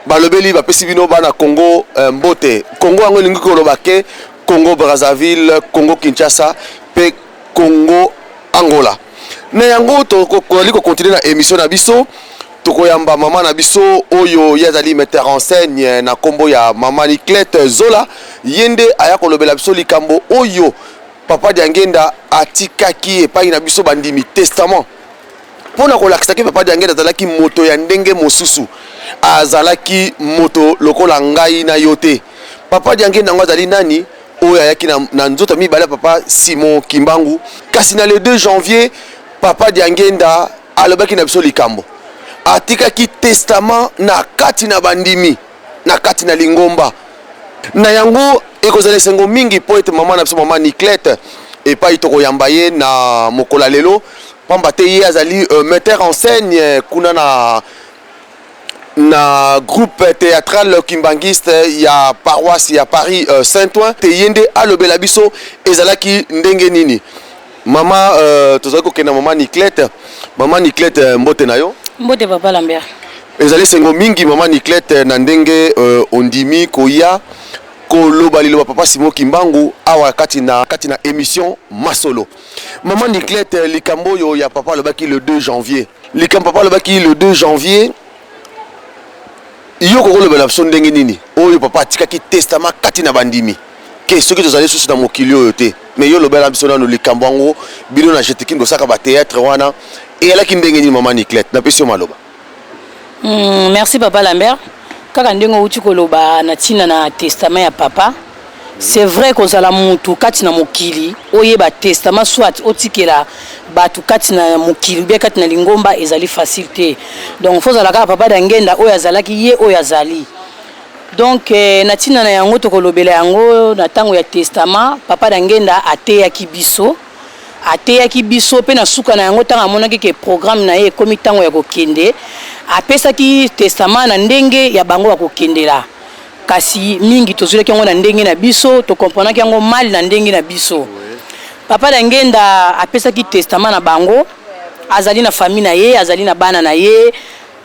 [SPEAKER 1] balobeli bapesi bino bana Congo mbote. Congo yango elingi koloba ke Congo Brazzaville, Congo Kinshasa mpe Congo Angola. Na yango tozali kokontinue na émission na biso, tokoyamba mama na biso oyo ye azali metteur en scène na nkombo ya mama Niclette Zola. Ye nde aya kolobela biso likambo oyo papa Diangenda atikaki epai na biso bandimi testament, mpo na kolakisa ke papa Diangenda azalaki moto ya ndenge mosusu, azalaki moto lokola ngai na yo te. Papa Diangenda yango azali nani? Oyo ayaki na nzoto mibale ya papa Simon Kimbangu. Kasi na le 2 janvier papa Diangenda alobaki na biso likambo, atikaki testament na kati na bandimi, na kati na lingomba. Na yango ekozala esengo mingi mpo ete mama na biso mama Niclette epai tokoyamba ye na mokolo ya lelo, pamba te ye azali metteur en scène kuna na groupe théâtral kimbanguiste ya paroisse ya Paris Saint-Ouen. Te ye nde alobela biso ezalaki ndenge nini. Mama tozali kokenda mama Niclette. Mama Niclette, mbote na yo.
[SPEAKER 10] Mbote papa Lambert.
[SPEAKER 1] Ezali esengo mingi mama Niclette na ndenge ondimi koya koloba liloba papa Simon Kimbangu awa kati na émission Masolo. Mama Niclette, likambo oyo ya papa alobaki le 2 janvier. Likambo papa alobaki le 2 janvier, yo kokolobela biso ndenge nini oyo papa atikaki testament kati na bandimi ke soki tozali susu na mokili oyo te? Mais yo lobela biso nano likambo yango, bino na Jetekin bosaka ba théâtre wana eyalaki ndenge nini? Mama Niclette, napesi yo maloba.
[SPEAKER 10] Merci papa Lambert. Kaka ndenge outi koloba na ntina na testament ya papa, c'est vrai kozala mutu kati na mokili oyeba testament soit otikela bato kati na mokili ou bien kati na lingomba ezali facile te. Donc faut ozala kaka papa Diangenda oyo azalaki ye oyo azali. Donc na ntina na yango tokolobela yango na ntango ya testament. Papa Diangenda ateyaki biso, ateyaki biso mpe na suka na yango ntango amonaki ke programme na ye ekomi ntango ya kokende, apesaki testament na ndenge ya bango bakokendela. Kasi mingi tozwelaki yango na ndenge na biso, tokomprenaki yango mal na ndenge na biso. Papa Diangenda apesaki testament na bango, azali na famille na ye, azali na bana na ye,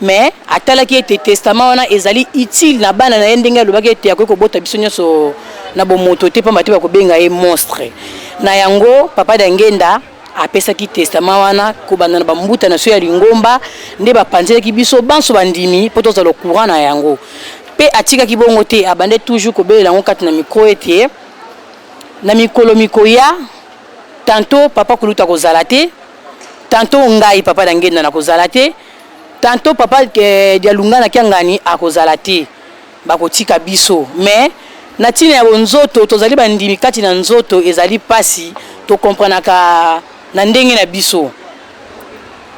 [SPEAKER 10] mais atalaki ete testament wana ezali utile na bana na ye, ndenge alobaki ete akoki kobota biso nyonso na bomoto te, pamba te bakobenga ye monstre. Na yango papa Diangenda apesaki testament wana kobanda na bambuta na so ya lingomba nde bapanzelaki biso banso bandimi mpo tozala courant na yango. Mpe atikaki bongo te, abande toujours kobelela yango kati na micro ete na mikolo mikoya tantôt papa kulutu akozala te, tantôt ngai papa Diangenda nakozala te, tantôt papa Dialungana Kiangani akozala te, bakotika biso. Mais na ntina ya bonzoto tozali bandimi kati na nzoto ezali pasi, tokomprenaka na ndenge na biso,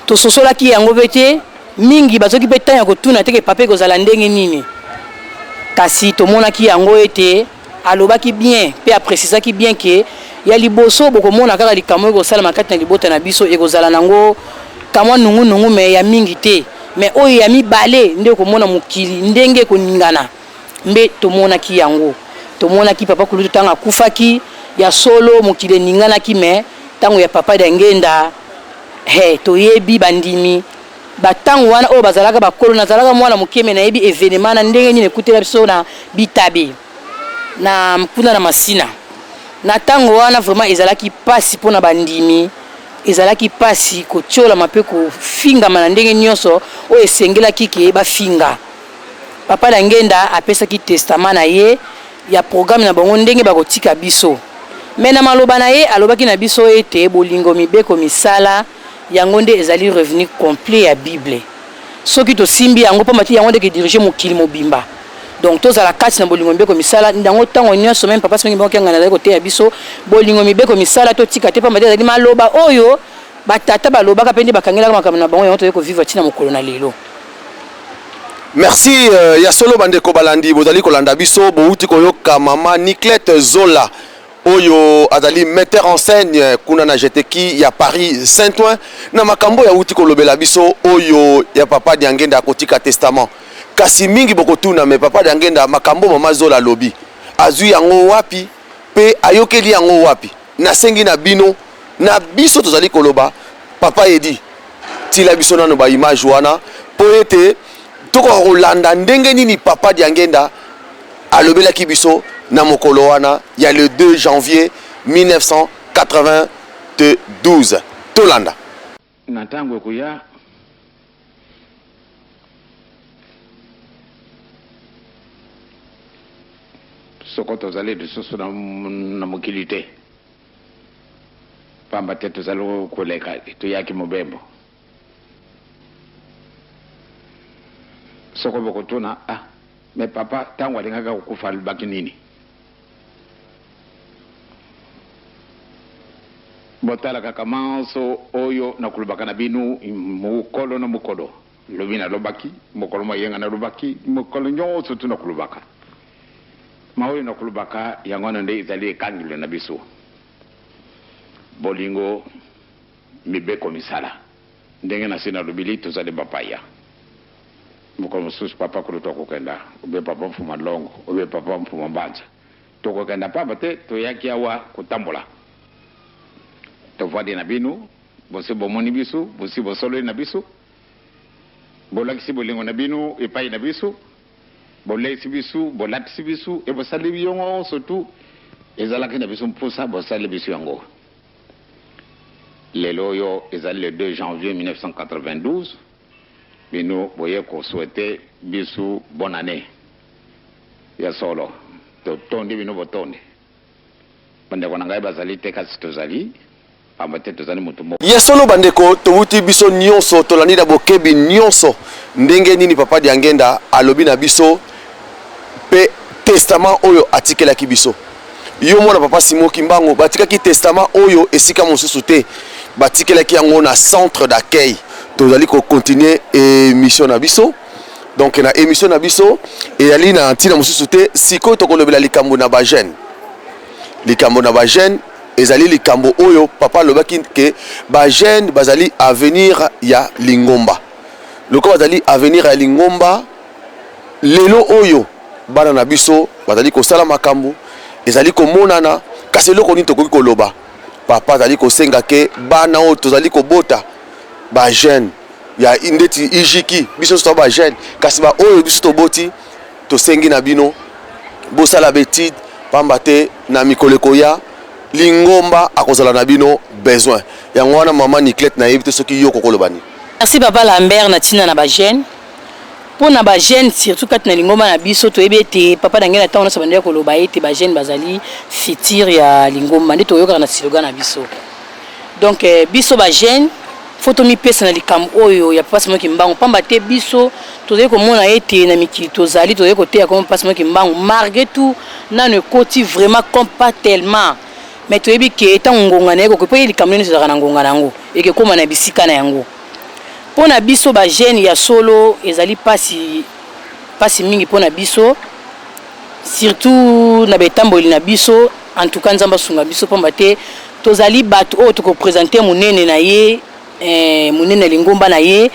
[SPEAKER 10] tososolaki yango mpe te. Mingi bazoki mpe ntango ya kotuna te ke papa ekozala ndenge nini, kasi tomonaki yango ete alobaki bien mpe aprecisaki bien ke ya liboso bokomona kaka likambo ekosalama kati na libota na biso ekozala nango kamwa nungunungu me ya mingi te, me oyo ya mibale nde okomona mokili ndenge ekoningana. Mbe tomonaki yango, tomonaki papa kulutu ntango akufaki ya solo mokili eninganaki, me ntango ya papa Diangenda he toyebi bandimi Ba tango wana oyo bazalaka bakolo, nazalaka mwana moke mais nayebi evenement na ndenge nini ekutela biso na Bitabe na kuna na Masina. Na tango wana vraiment ezalaki pasi pona bandimi, ezalaki pasi kotiolama pe kofingama na ndenge nionso oyo esengelaki ke bafinga. Papa Diangienda apesaki testament na ye ya programme na bango ndenge bakotika biso. Mais na maloba na ye alobaki na biso ete bolingo, mibeko, misala yango nde ezali revenu complet ya Bible. Soki tosimbi yango, pamba te yango nde eke diriger mokili mobimba. Donc tozala kati na bolingo, mibeko, misala yango tango nionso. Meme Papa Simon Kimbangu Kiangani azali koteya biso bolingo, mibeko, misala totika te, pamba te ezali maloba oyo ba tata balobaka pe nde bakangelaka makambo na bango, yango tozali ko vivre ti na mokolo na lelo.
[SPEAKER 1] Merci ya solo bandeko balandi bozali kolanda biso bowuti koyoka mama Niclette Zola oyo azali metteur en scène kuna na Jeteki ya Paris Saint-Ouen na makambo ya wuti kolobela biso oyo ya papa Diangenda akotika testament. Kasi mingi bokotuna me papa Diangenda makambo mama Zola alobi azwi yango wapi pe ayokeli yango wapi? Nasengi na bino na biso tozali koloba papa Edi tila biso nano ba image wana po ete tokoka kolanda ndenge nini papa Diangenda alobelaki biso na mokolo wana ya le 2 janvier 1992. Tolanda.
[SPEAKER 4] Na ntango ekoya, soko tozali lisusu na mokili te, pamba te tozali koleka, toyaki mobembo. Soko bokotuna, ah, mais papa tango alingaka kokufa alobaki nini? Botala kaka manso oyo nakolobaka na bino mokolo na mokolo. Lobi nalobaki, mokolo mwa yenga nalobaki, mokolo nyonso tu nakolobaka. Maoyo nakolobaka, yango wana nde ezali ekangelo na biso. Bolingo, mibeko, misala. Ndenge nasi nalobili, tozali bapaya. Mokolo mosusu papa kulutu akokenda, obe papa Mfuma Longo, obe papa Mfuma Mbanza. Tokokenda pamba te toyaki awa kotambola. Tovandi na bino, bosi bomoni biso, bosi bosololi na biso, bolakisi bolingo na bino epai na biso, boleisi biso, bolatisi biso, e bosali nyonso tu ezalaki na biso mposa, bosali biso yango. Lelo oyo ezali le 2 janvier 1992, bino boye ko souhaiter biso bonne annee. Ya solo, totondi bino botondi. Bandeko na ngai bazali te kasi tozali, pamba te tozali moto moko.
[SPEAKER 1] Ya solo bandeko, towuti biso nionso tolandi na bokebi nionso ndenge nini Papa Diangenda alobi na biso pe testament oyo atikelaki biso. Yo mwana Papa Simon Kimbangu, batikaki testament oyo esika mosusu te, batikelaki yango na centre d'accueil. Tozali ko continuer emission na biso. Donc na emission na biso eyali na ntina mosusu te, sikoyo tokolobela likambo na ba jeunes. Likambo na ba jeunes ezali likambo oyo papa alobaki ke ba jeunes bazali avenir ya lingomba. Lokola bazali avenir ya lingomba, lelo oyo bana na biso bazali kosala makambo ezali komonana, kasi eloko nini tokoki koloba? Papa azali kosenga ke bana oyo tozali kobota ba jeunes ya ndeti ijiki, biso nyonso toza ba jeunes, kasi ba oyo biso toboti tosengi na bino bosala betide, pamba te na mikolo ekoya lingomba akozala na bino besoin. Yango wana mama Niclette, nayebi te soki yo kokoloba nini.
[SPEAKER 10] Merci papa Lambert na tina na ba jeunes. Mpo na ba jeunes surtout kati na lingomba na biso, toyebi ete papa na ngai na ntango nyonso abandaki koloba ete ba jeunes bazali futur ya lingomba, nde toyokaka na slogan na biso. Donc biso ba jeunes faut tomipesa na likambo oyo ya Papa Simon Kimbangu, pamba te biso tozali komona ete na mikili tozali, tozali koteya kombo Papa Simon Kimbangu, malgré tout nanu ekoti vraiment comme pas tellement, mais toyebi ke ntango ngonga na ye ekoki, mpo ye likambo nyonso ezalaka na ngonga na yango, ekekoma na bisika na yango. Mpo na biso ba jeunes ya solo ezali pasi, pasi mingi mpo na biso, surtout na betamboli na biso. En tout cas Nzambe asunga biso, pamba te tozali bato oyo toko presenter monene na ye, monene ya lingomba na ye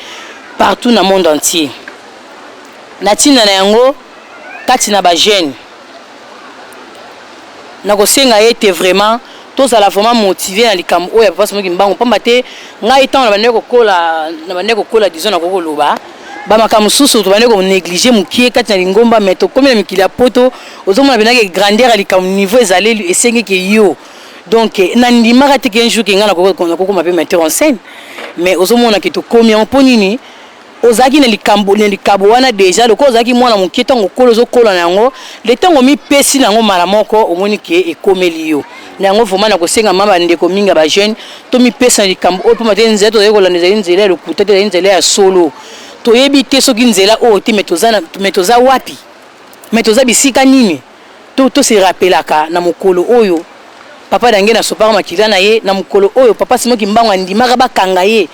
[SPEAKER 10] partout na monde entier. Na ntina na yango kati na ba jeunes nakosenga ete vraiment Tozala vraiment motive na likambo oyo ya papa Simon Kimbangu, pamba te ngai ntango na bandaki kokola, na bandaki kokola disons nakoki koloba ba makambo mosusu tobandaki ko negliger mokie kati na lingomba, mais tokomi na mikili ya poto, ozomona mpenza ke grandeur ya likambo niveau ezaleli esengi ke yo donc nandimaka te ke un jour ke ngai nakoki nakokoma mpe metteur en scène, mais ozomona ke tokomi yango mpo nini? Ozalaki na likambo na likabo wana deja lokola ozalaki mwana moke ntango okola ozokola na yango le ntango omipesi na yango mbala moko omoni ke ekomeli yo na yango vraiment nakosenga ma bandeko mingi ya bajeune tomipesa na likambo oyo mpamba te nzela tozali kolanda ezali nzela ya lokuta te ezali nzela ya solo toyebi te soki nzela oyo te me toza wapi me toza bisika nini to to se rappelaka na mokolo oyo papa Dangena asopaka makila na ye na mokolo oyo papa Simon Kimbangu andimaka bakanga ye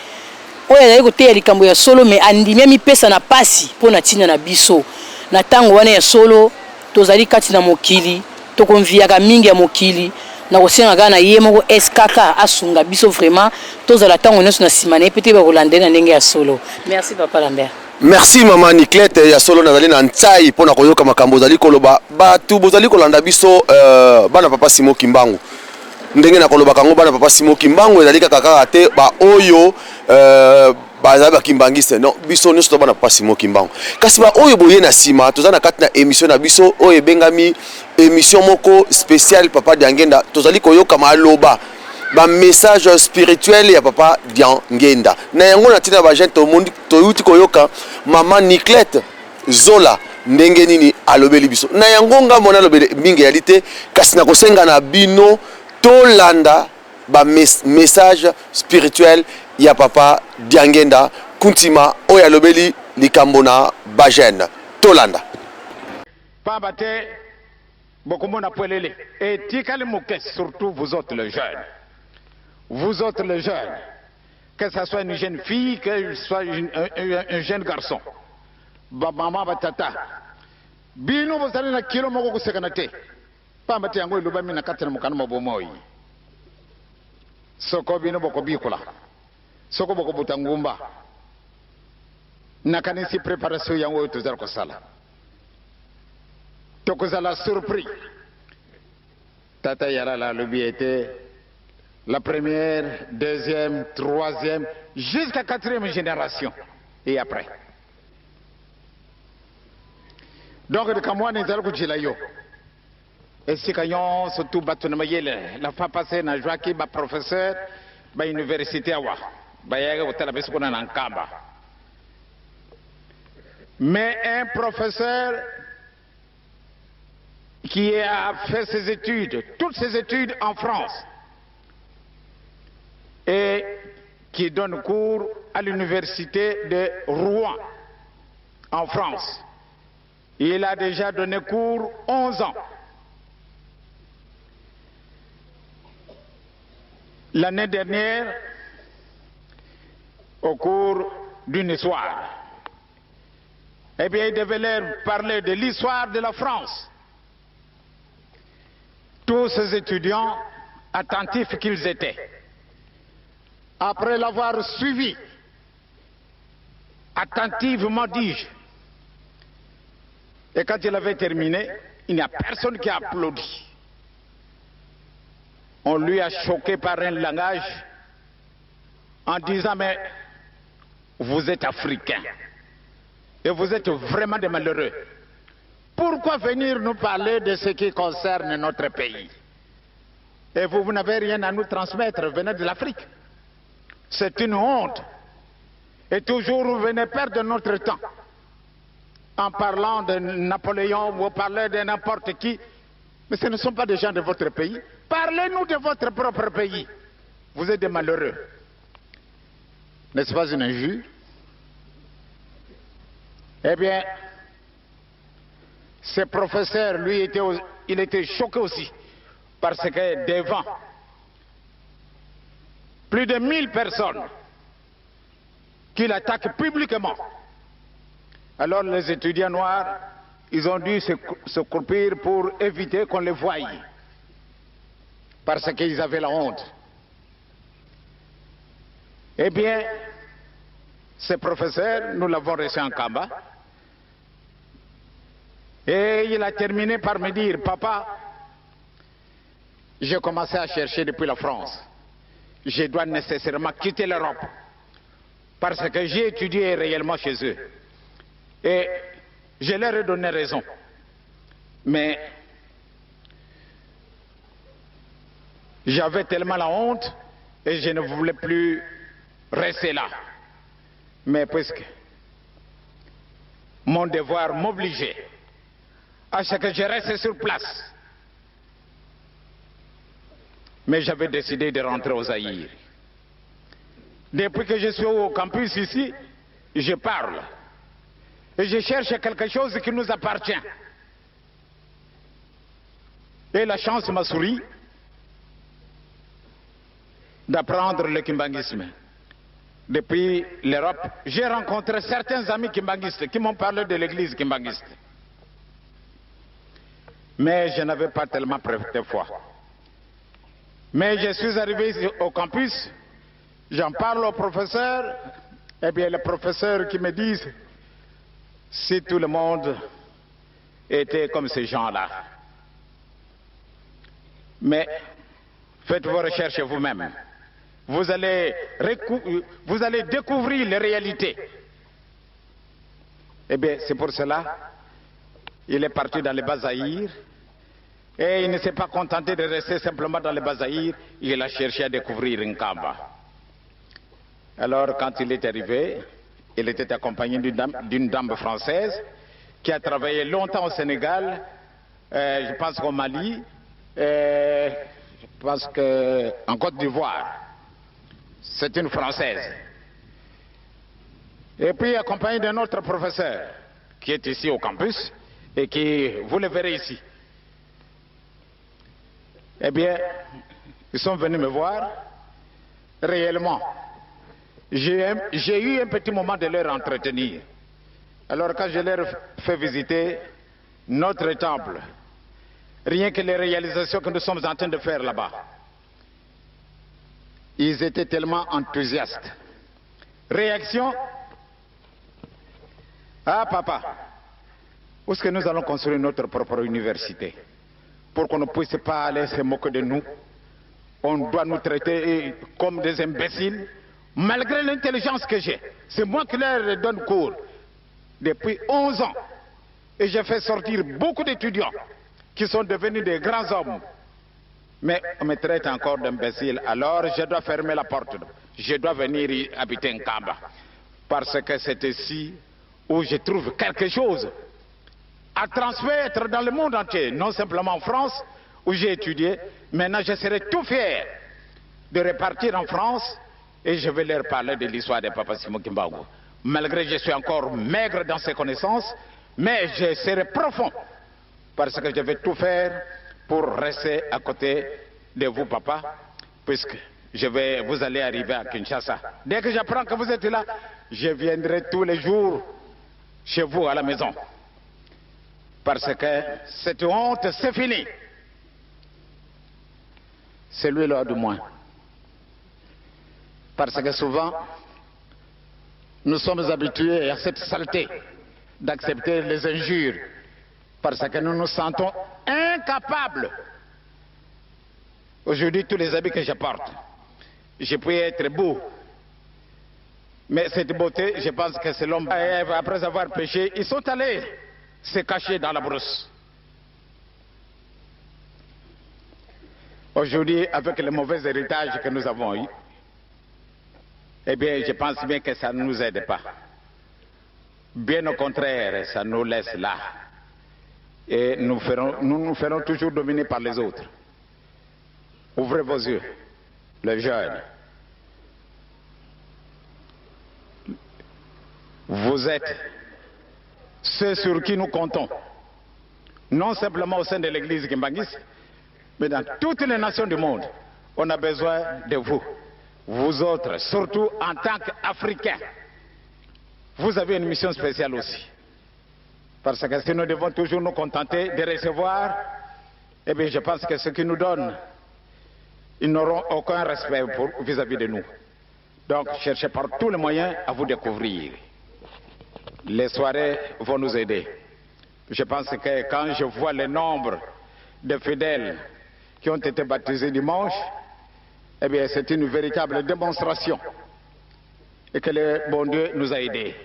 [SPEAKER 10] oyo azali koteya likambo ya solo me andimi amipesa na pasi mpo na ntina na biso na ntango wana ya solo tozali kati na mokili tokonviyaka mingi ya mokili na kosenga kaka na ye moko SKK asunga biso vraiment tozala ntango nyonso na nsima na ye mpe toyeba kolanda ye na ndenge ya solo. Merci papa Lambert.
[SPEAKER 1] Merci maman Niclette ya solo nazali na ntsai mpo na koyoka makambo ozali koloba. Bato bozali kolanda biso euh, bana papa Simon Kimbangu ndenge na kolobaka yango bana papa Simon Kimbangu ezali kaka kaka te baoyo euh, bazali bakimbangiste non, biso nyonso to bana papa Simon Kimbangu. Kasi baoyo boye na nsima toza na kati na émission na biso oyo ebengami émission moko spéciale papa Diangenda, tozali koyoka maloba ba message spirituel ya papa Diangenda. Na yango na ntina ba jeune toyuti koyoka mama Niclette Zola ndenge nini alobeli biso. Na yango nga mona alobeli mingi eyali te, kasi nakosenga na bino tolanda ba message spirituel ya papa Diangenda Kuntima oyo alobeli likambo na ba jeune. Tolanda.
[SPEAKER 5] Pamba te bokomona pwelele etikali moke, surtout vous autres les jeunes, vous autres les jeunes, que ça soit une jeune fille, que ce soit une, un, un, un jeune garçon, ba mama ba tata, bino bozali na kilo moko kosekana te, pamba te yango elobami na kati na mokanda mwa bomoi. Soko bino bokobikola, soko bokobuta ngumba, nakanisi preparation yango oyo tozali kosala. Tokozala surpris. Tata Yalala alobi ete la première, deuxième, troisième, jusqu'à quatrième génération et après. Donc likambo wana ezali kojela yo esika nyonso tu bato na mayele. La fois passée nazwaki ba professeur ba université awa bayaki kotala biso kuna na Nkamba. Mais un professeur qui a fait ses études, toutes ses études en France, et qui donne cours à l'université de Rouen, en France. Il a déjà donné cours 11 ans. L'année dernière, au cours d'une histoire, eh bien, il devait leur parler de l'histoire de la France. Tous ces étudiants, attentifs qu'ils étaient, après l'avoir suivi, attentivement dis-je, et quand il avait terminé, il n'y a personne qui a applaudi. On lui a choqué par un langage en disant, mais vous êtes africain et vous êtes vraiment des malheureux. Pourquoi venir nous parler de ce qui concerne notre pays? Et vous, vous n'avez rien à nous transmettre, venez de l'Afrique. C'est une honte. Et toujours, vous venez perdre notre temps en parlant de Napoléon ou parler de n'importe qui. Mais ce ne sont pas des gens de votre pays. Parlez-nous de votre propre pays. Vous êtes des malheureux. N'est-ce pas une injure? Eh bien, ce professeur, lui, était, il était choqué aussi, parce que devant plus de 1000 personnes qu'il attaque publiquement, alors les étudiants noirs, ils ont dû se, se croupir pour éviter qu'on les voie, parce qu'ils avaient la honte. Eh bien, ce professeur, nous l'avons reçu en Kamba, et il a terminé par me dire, papa, J'ai commencé à chercher depuis la France. Je dois nécessairement quitter l'Europe parce que j'ai étudié réellement chez eux. Et je leur ai donné raison. Mais j'avais tellement la honte et je ne voulais plus rester là. Mais puisque mon devoir m'obligeait à ce que je reste sur place, mais j'avais décidé de rentrer au Zaïre. Depuis que je suis au campus ici, je parle. Et je cherche quelque chose qui nous appartient. Et la chance m'a souri d'apprendre le kimbanguisme. Depuis l'Europe, j'ai rencontré certains amis kimbanguistes qui m'ont parlé de l'église kimbanguiste. Mais je n'avais pas tellement de foi. Mais je suis arrivé au campus, j'en parle au professeur, et bien les professeurs qui me disent, si tout le monde était comme ces gens-là. Mais faites vos recherches vous-même. Vous allez, vous allez découvrir les réalités. Eh bien, c'est pour cela, il est parti dans les Bazaïr. Et il ne s'est pas contenté de rester simplement dans les Bazaïr, il a cherché à découvrir Nkamba. Alors, quand il est arrivé, il était accompagné d'une dame, dame, française qui a travaillé longtemps au Sénégal, euh, je pense qu'au Mali, euh, je pense qu'en Côte d'Ivoire. C'est une Française. Et puis accompagné d'un autre professeur qui est ici au campus et qui, vous le verrez ici. Eh bien, ils sont venus me voir réellement. J'ai eu un petit moment de leur entretenir. Alors quand je leur fais visiter notre temple, rien que les réalisations que nous sommes en train de faire là-bas, ils étaient tellement enthousiastes. Réaction Ah papa, où est-ce que nous allons construire notre propre université pour qu'on ne puisse pas aller se moquer de nous On doit nous traiter comme des imbéciles, malgré l'intelligence que j'ai. C'est moi qui leur donne cours depuis 11 ans. Et j'ai fait sortir beaucoup d'étudiants qui sont devenus des grands hommes. Mais on me traite encore d'imbécile. Alors je dois fermer la porte. Je dois venir y habiter Nkamba. Parce que c'est ici où je trouve quelque chose à transmettre dans le monde entier, non simplement en France où j'ai étudié. Maintenant, je serai tout fier de repartir en France et je vais leur parler de l'histoire de Papa Simon Kimbangu. Malgré que je suis encore maigre dans ses connaissances, mais je serai profond parce que je vais tout faire pour rester à côté de vous, papa, puisque je vais, vous allez arriver à Kinshasa. Dès que j'apprends que vous êtes là, je viendrai tous les jours chez vous à la maison. Parce que cette honte, c'est fini. Celui-là, du moins. Parce que souvent, nous sommes habitués à cette saleté d'accepter les injures. Parce que nous nous sentons incapables. Aujourd'hui, tous les habits que je porte, je peux être beau. Mais cette beauté, je pense que c'est l'homme. Après avoir péché, ils sont allés se cacher dans la brousse. Aujourd'hui, avec le mauvais héritage que nous avons eu, eh bien, je pense bien que ça ne nous aide pas. Bien au contraire, ça nous laisse là. Et nous, ferons, nous nous ferons toujours dominer par les autres. Ouvrez vos yeux, les jeunes. Vous êtes ceux sur qui nous comptons. Non simplement au sein de l'église Kimbangis, mais dans toutes les nations du monde. On a besoin de vous. Vous autres, surtout en tant qu'Africains. Vous avez une mission spéciale aussi. Parce que si nous devons toujours nous contenter de recevoir, eh bien, je pense que ce qu'ils nous donnent, ils n'auront aucun respect vis-à-vis de nous. Donc, cherchez par tous les moyens à vous découvrir. Les soirées vont nous aider. Je pense que quand je vois le nombre de fidèles qui ont été baptisés dimanche, eh bien, c'est une véritable démonstration. Et que le bon Dieu nous a aidés.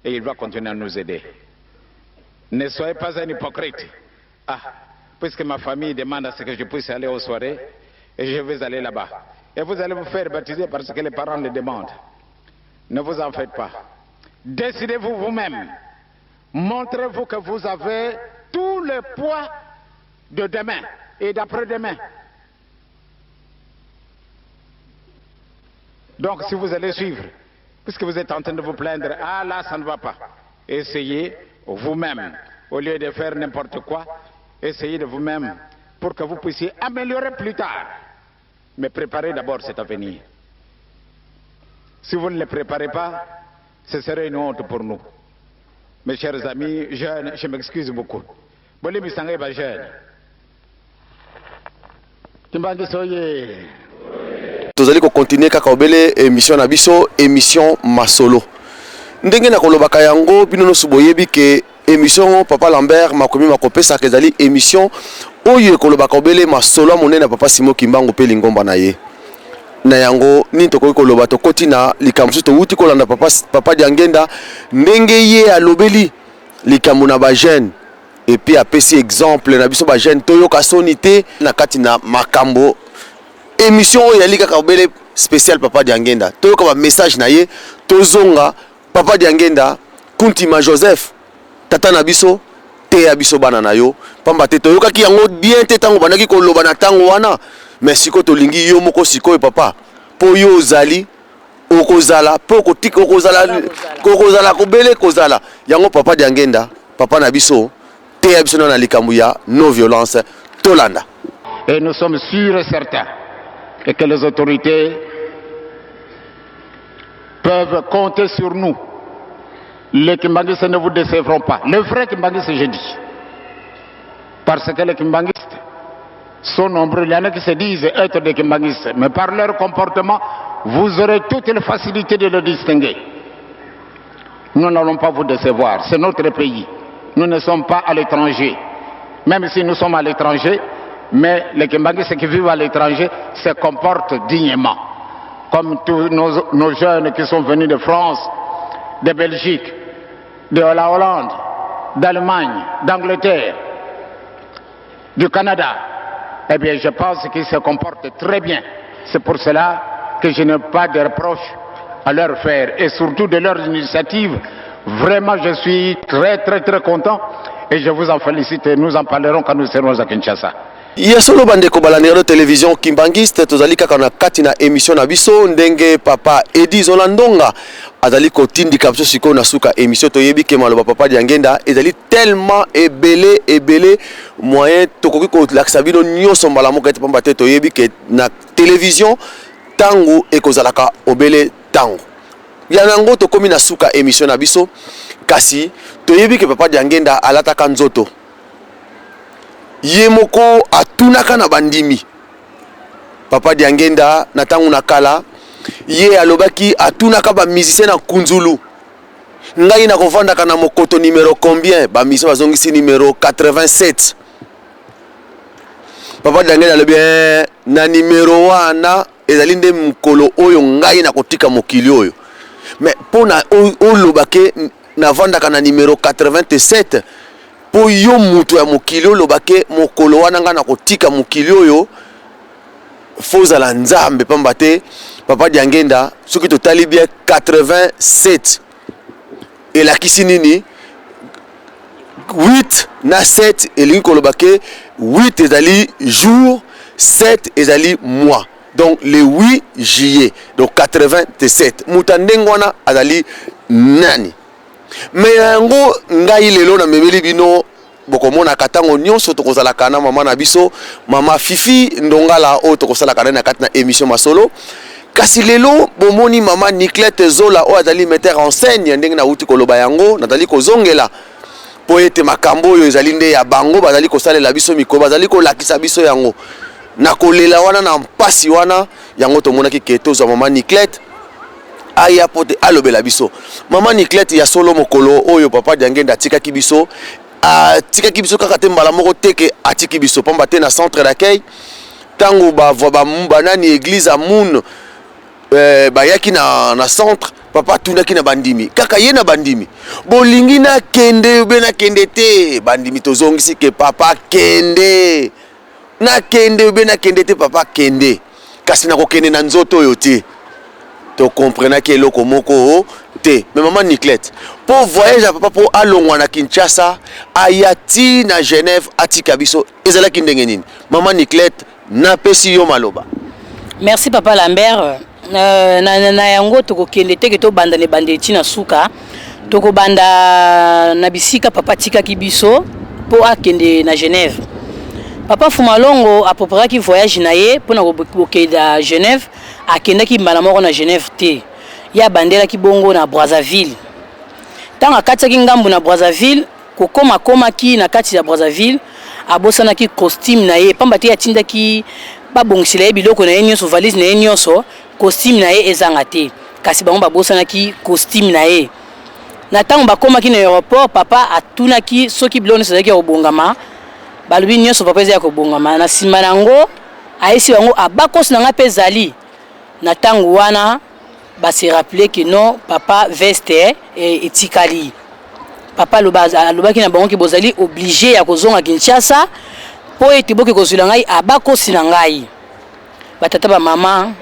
[SPEAKER 5] Et il va continuer à nous aider. Ne soyez pas un hypocrite. Ah, puisque ma famille demande à ce que je puisse aller aux soirées, et je vais aller là-bas. Et vous allez vous faire baptiser parce que les parents le demandent. Ne vous en faites pas. Décidez-vous vous-même. Montrez-vous que vous avez tout le poids de demain et d'après-demain. Donc si vous allez suivre, puisque vous êtes en train de vous plaindre, ah là, ça ne va pas. Essayez vous-même, au lieu de faire n'importe quoi, essayez de vous-même pour que vous puissiez améliorer plus tard. Mais préparez d'abord cet avenir. Si vous ne le préparez pas, ce serait une honte pour nous. Mes chers amis, jeunes, je m'excuse beaucoup. Bolimbisa ngai ba jeune. Kimbanguiste oye.
[SPEAKER 1] Tozali ko continuer kaka obele emission na biso, emission masolo. Ndenge na kolobaka yango bino nyonso boyebi ke emission Papa Lambert makomi makopesaka ezali emission oyo ekolobaka obele masolo ya monene ya Papa Simon Kimbangu mpe lingomba na ye. Na yango nini tokoki koloba, tokoti na likambo mosusu. Towuti kolanda papa, papa Diangenda ndenge ye alobeli likambo na ba jeunes et puis apesi exemple na biso ba jeunes toyoka soni te na kati na makambo. Emission oyo eyali kaka obele spécial Papa Diangenda, toyoka ba message na ye, tozonga. Papa Diangenda Kuntima Joseph, tata na biso, teya biso bana na yo, pamba te toyokaki yango bien te ntango obandaki koloba na ntango wana, mais sikoyo tolingi yo moko sikoyo papa, mpo yo ozali okozala mpe okotika okozala okozala kobele kozala yango. Papa Diangenda, papa na biso, teya biso na likambo ya non violence, tolanda.
[SPEAKER 5] Et nous sommes sûrs et certains et que les autorités peuvent compter sur nous. Les Kimbanguistes ne vous décevront pas. Les vrais Kimbanguistes, je dis. Parce que les Kimbanguistes sont nombreux. Il y en a qui se disent être des Kimbanguistes. Mais par leur comportement, vous aurez toutes les facilités de le distinguer. Nous n'allons pas vous décevoir. C'est notre pays. Nous ne sommes pas à l'étranger. Même si nous sommes à l'étranger, mais les Kimbanguistes qui vivent à l'étranger se comportent dignement. Comme tous nos, nos jeunes qui sont venus de France, de Belgique, de la Hollande, d'Allemagne, d'Angleterre, du Canada. Eh bien, je pense qu'ils se comportent très bien. C'est pour cela que je n'ai pas de reproches à leur faire et surtout de leurs initiatives. Vraiment, je suis très, très, très content et je vous en félicite et nous en parlerons quand nous serons à Kinshasa.
[SPEAKER 1] Ya solo, bandeko balandi radio télévision Kimbanguiste, tozali kaka na kati na émission na biso. Ndenge papa Edi Zola Ndonga azali kotindika biso sikoyo na suka émission, toyebi ke maloba papa Diangenda ezali tellement ebele ebele, moyen tokoki kolakisa bino nyonso mbala moko ete, pamba te toyebi ke na télévision ntango ekozalaka obele ntango ya yango. Tokomi na suka émission na biso, kasi toyebi ke papa Diangenda alataka nzoto ye moko, atunaka na bandimi. Papa Diangenda na ntango na kala, ye alobaki, atunaka bamusicien na Kunzulu: "Ngai nakovandaka na mokoto numero combien?" Bamusicien bazongisi numero 87. Papa Diangenda alobi: eh, na numero wana ezali nde mokolo oyo ngai nakotika mokili oyo." Mais mpo na oloba ke navandaka na numero 87, mpo yo moto ya mokili oloba ke mokolo wana ngai nakotika mokili oyo, faut ozala Nzambe, pamba te papa Diangenda, soki totali bien, 87 elakisi nini? 8 na 7 elingi koloba ke 8 ezali jour, 7 ezali mois, donc le 8 juillet, donc 87. Moto ya ndenge wana azali nani? Mais yango ngai lelo namemeli bino, bokomonaka ntango nyonso tokozalaka na mama na biso, mama Fifi Ndongala, oyo tokosalaka naye na kati na émission masolo. Kasi lelo bomoni mama Niclete Zola, oyo azali metteur en scène. Ndenge nauti koloba yango, nazali kozongela mpo ete makambo oyo ezali nde ya bango, bazali kosalela biso mikolo, bazali kolakisa biso yango na kolela wana, na mpasi wana. Yango tomonaki ke tozwa mama Niclete aya mpo te alobela biso. Mama Niclete, ya solo, mokolo oyo papa Diangenda atikaki biso, atikaki biso kaka te mbala moko te ke atiki biso, pamba te na centre d'accueil Ntango banani église ya Moon bayaki na centre, papa atunaki na bandimi, kaka ye na bandimi: "Bolingi nakende ube nakende te?" Bandimi tozongisi ke: "Papa, kende." "Nakende ube nakende te?" "Papa, kende, kasi nakokende na nzoto oyo te." Tokomprenaki eloko moko te. Mais mama Niclette, mpo voyage ya papa mpo alongwa na Kinshasa aya ti na Genève atika biso, ezalaki ndenge nini? Mama Niclette, napesi yo maloba.
[SPEAKER 10] Merci, papa Lambert. Na yango tokokende teke tobanda na ebandeli ntina suka. Tokobanda na bisika papa atikaki biso mpo akende na Genève. Papa Fumalongo apréparaki voyage na ye mpona kokende na Genève. Akendaki mbala moko na Genève te, ye abandelaki bongo na Brazzaville. Ntango akatisaki ngambu na Brazzaville, kokoma akomaki na kati ya Brazzaville, abosanaki costume na ye, pamba te atindaki babongisela ye biloko na ye nyonso, valise na ye nyonso, costume na ye ezanga te. Kasi bango babosanaki costume na ye. Na ntango bakomaki na aéroport, papa atunaki soki biloko nyonso ezalaki ya kobongama. Balobi nyonso, papa, eza ya kobongama. Na nsima na yango ayesi bango: "Abakosi na ngai mpe ezali." Na ntango wana base rappeler ke non, papa, veste etikali. Papa alobaki na bango ke: "Bozali obligé ya kozonga Kinshasa mpo ete boke kozwila ngai abakosi na ngai." Batata, bamama,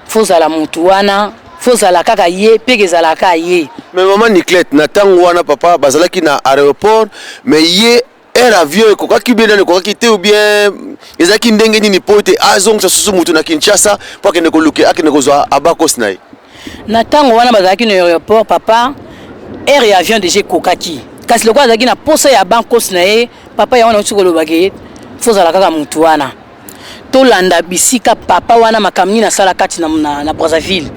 [SPEAKER 10] fozala motu wana, fozala kaka ye mpe ezalaka ye.
[SPEAKER 1] Mais mama Niclette, na ntango wana papa bazalaki na aéroport, mais ye air avion ekokaki bien nani, ekokaki te, ou bien ezalaki ndenge nini mpo ete azongisa susu mutu na Kinshasa mpo akende koluke, akende kozwa abakosi na ye?
[SPEAKER 10] Na ntango wana bazalaki na aéroport, papa, aire ya avion déjà ekokaki, kasi lokola azalaki na posa ya bankosi na ye, papa yango nauti kolobaki, fozala kaka motu wana. Tolanda bisika papa wana, makambo nini asala kati na Brazzaville.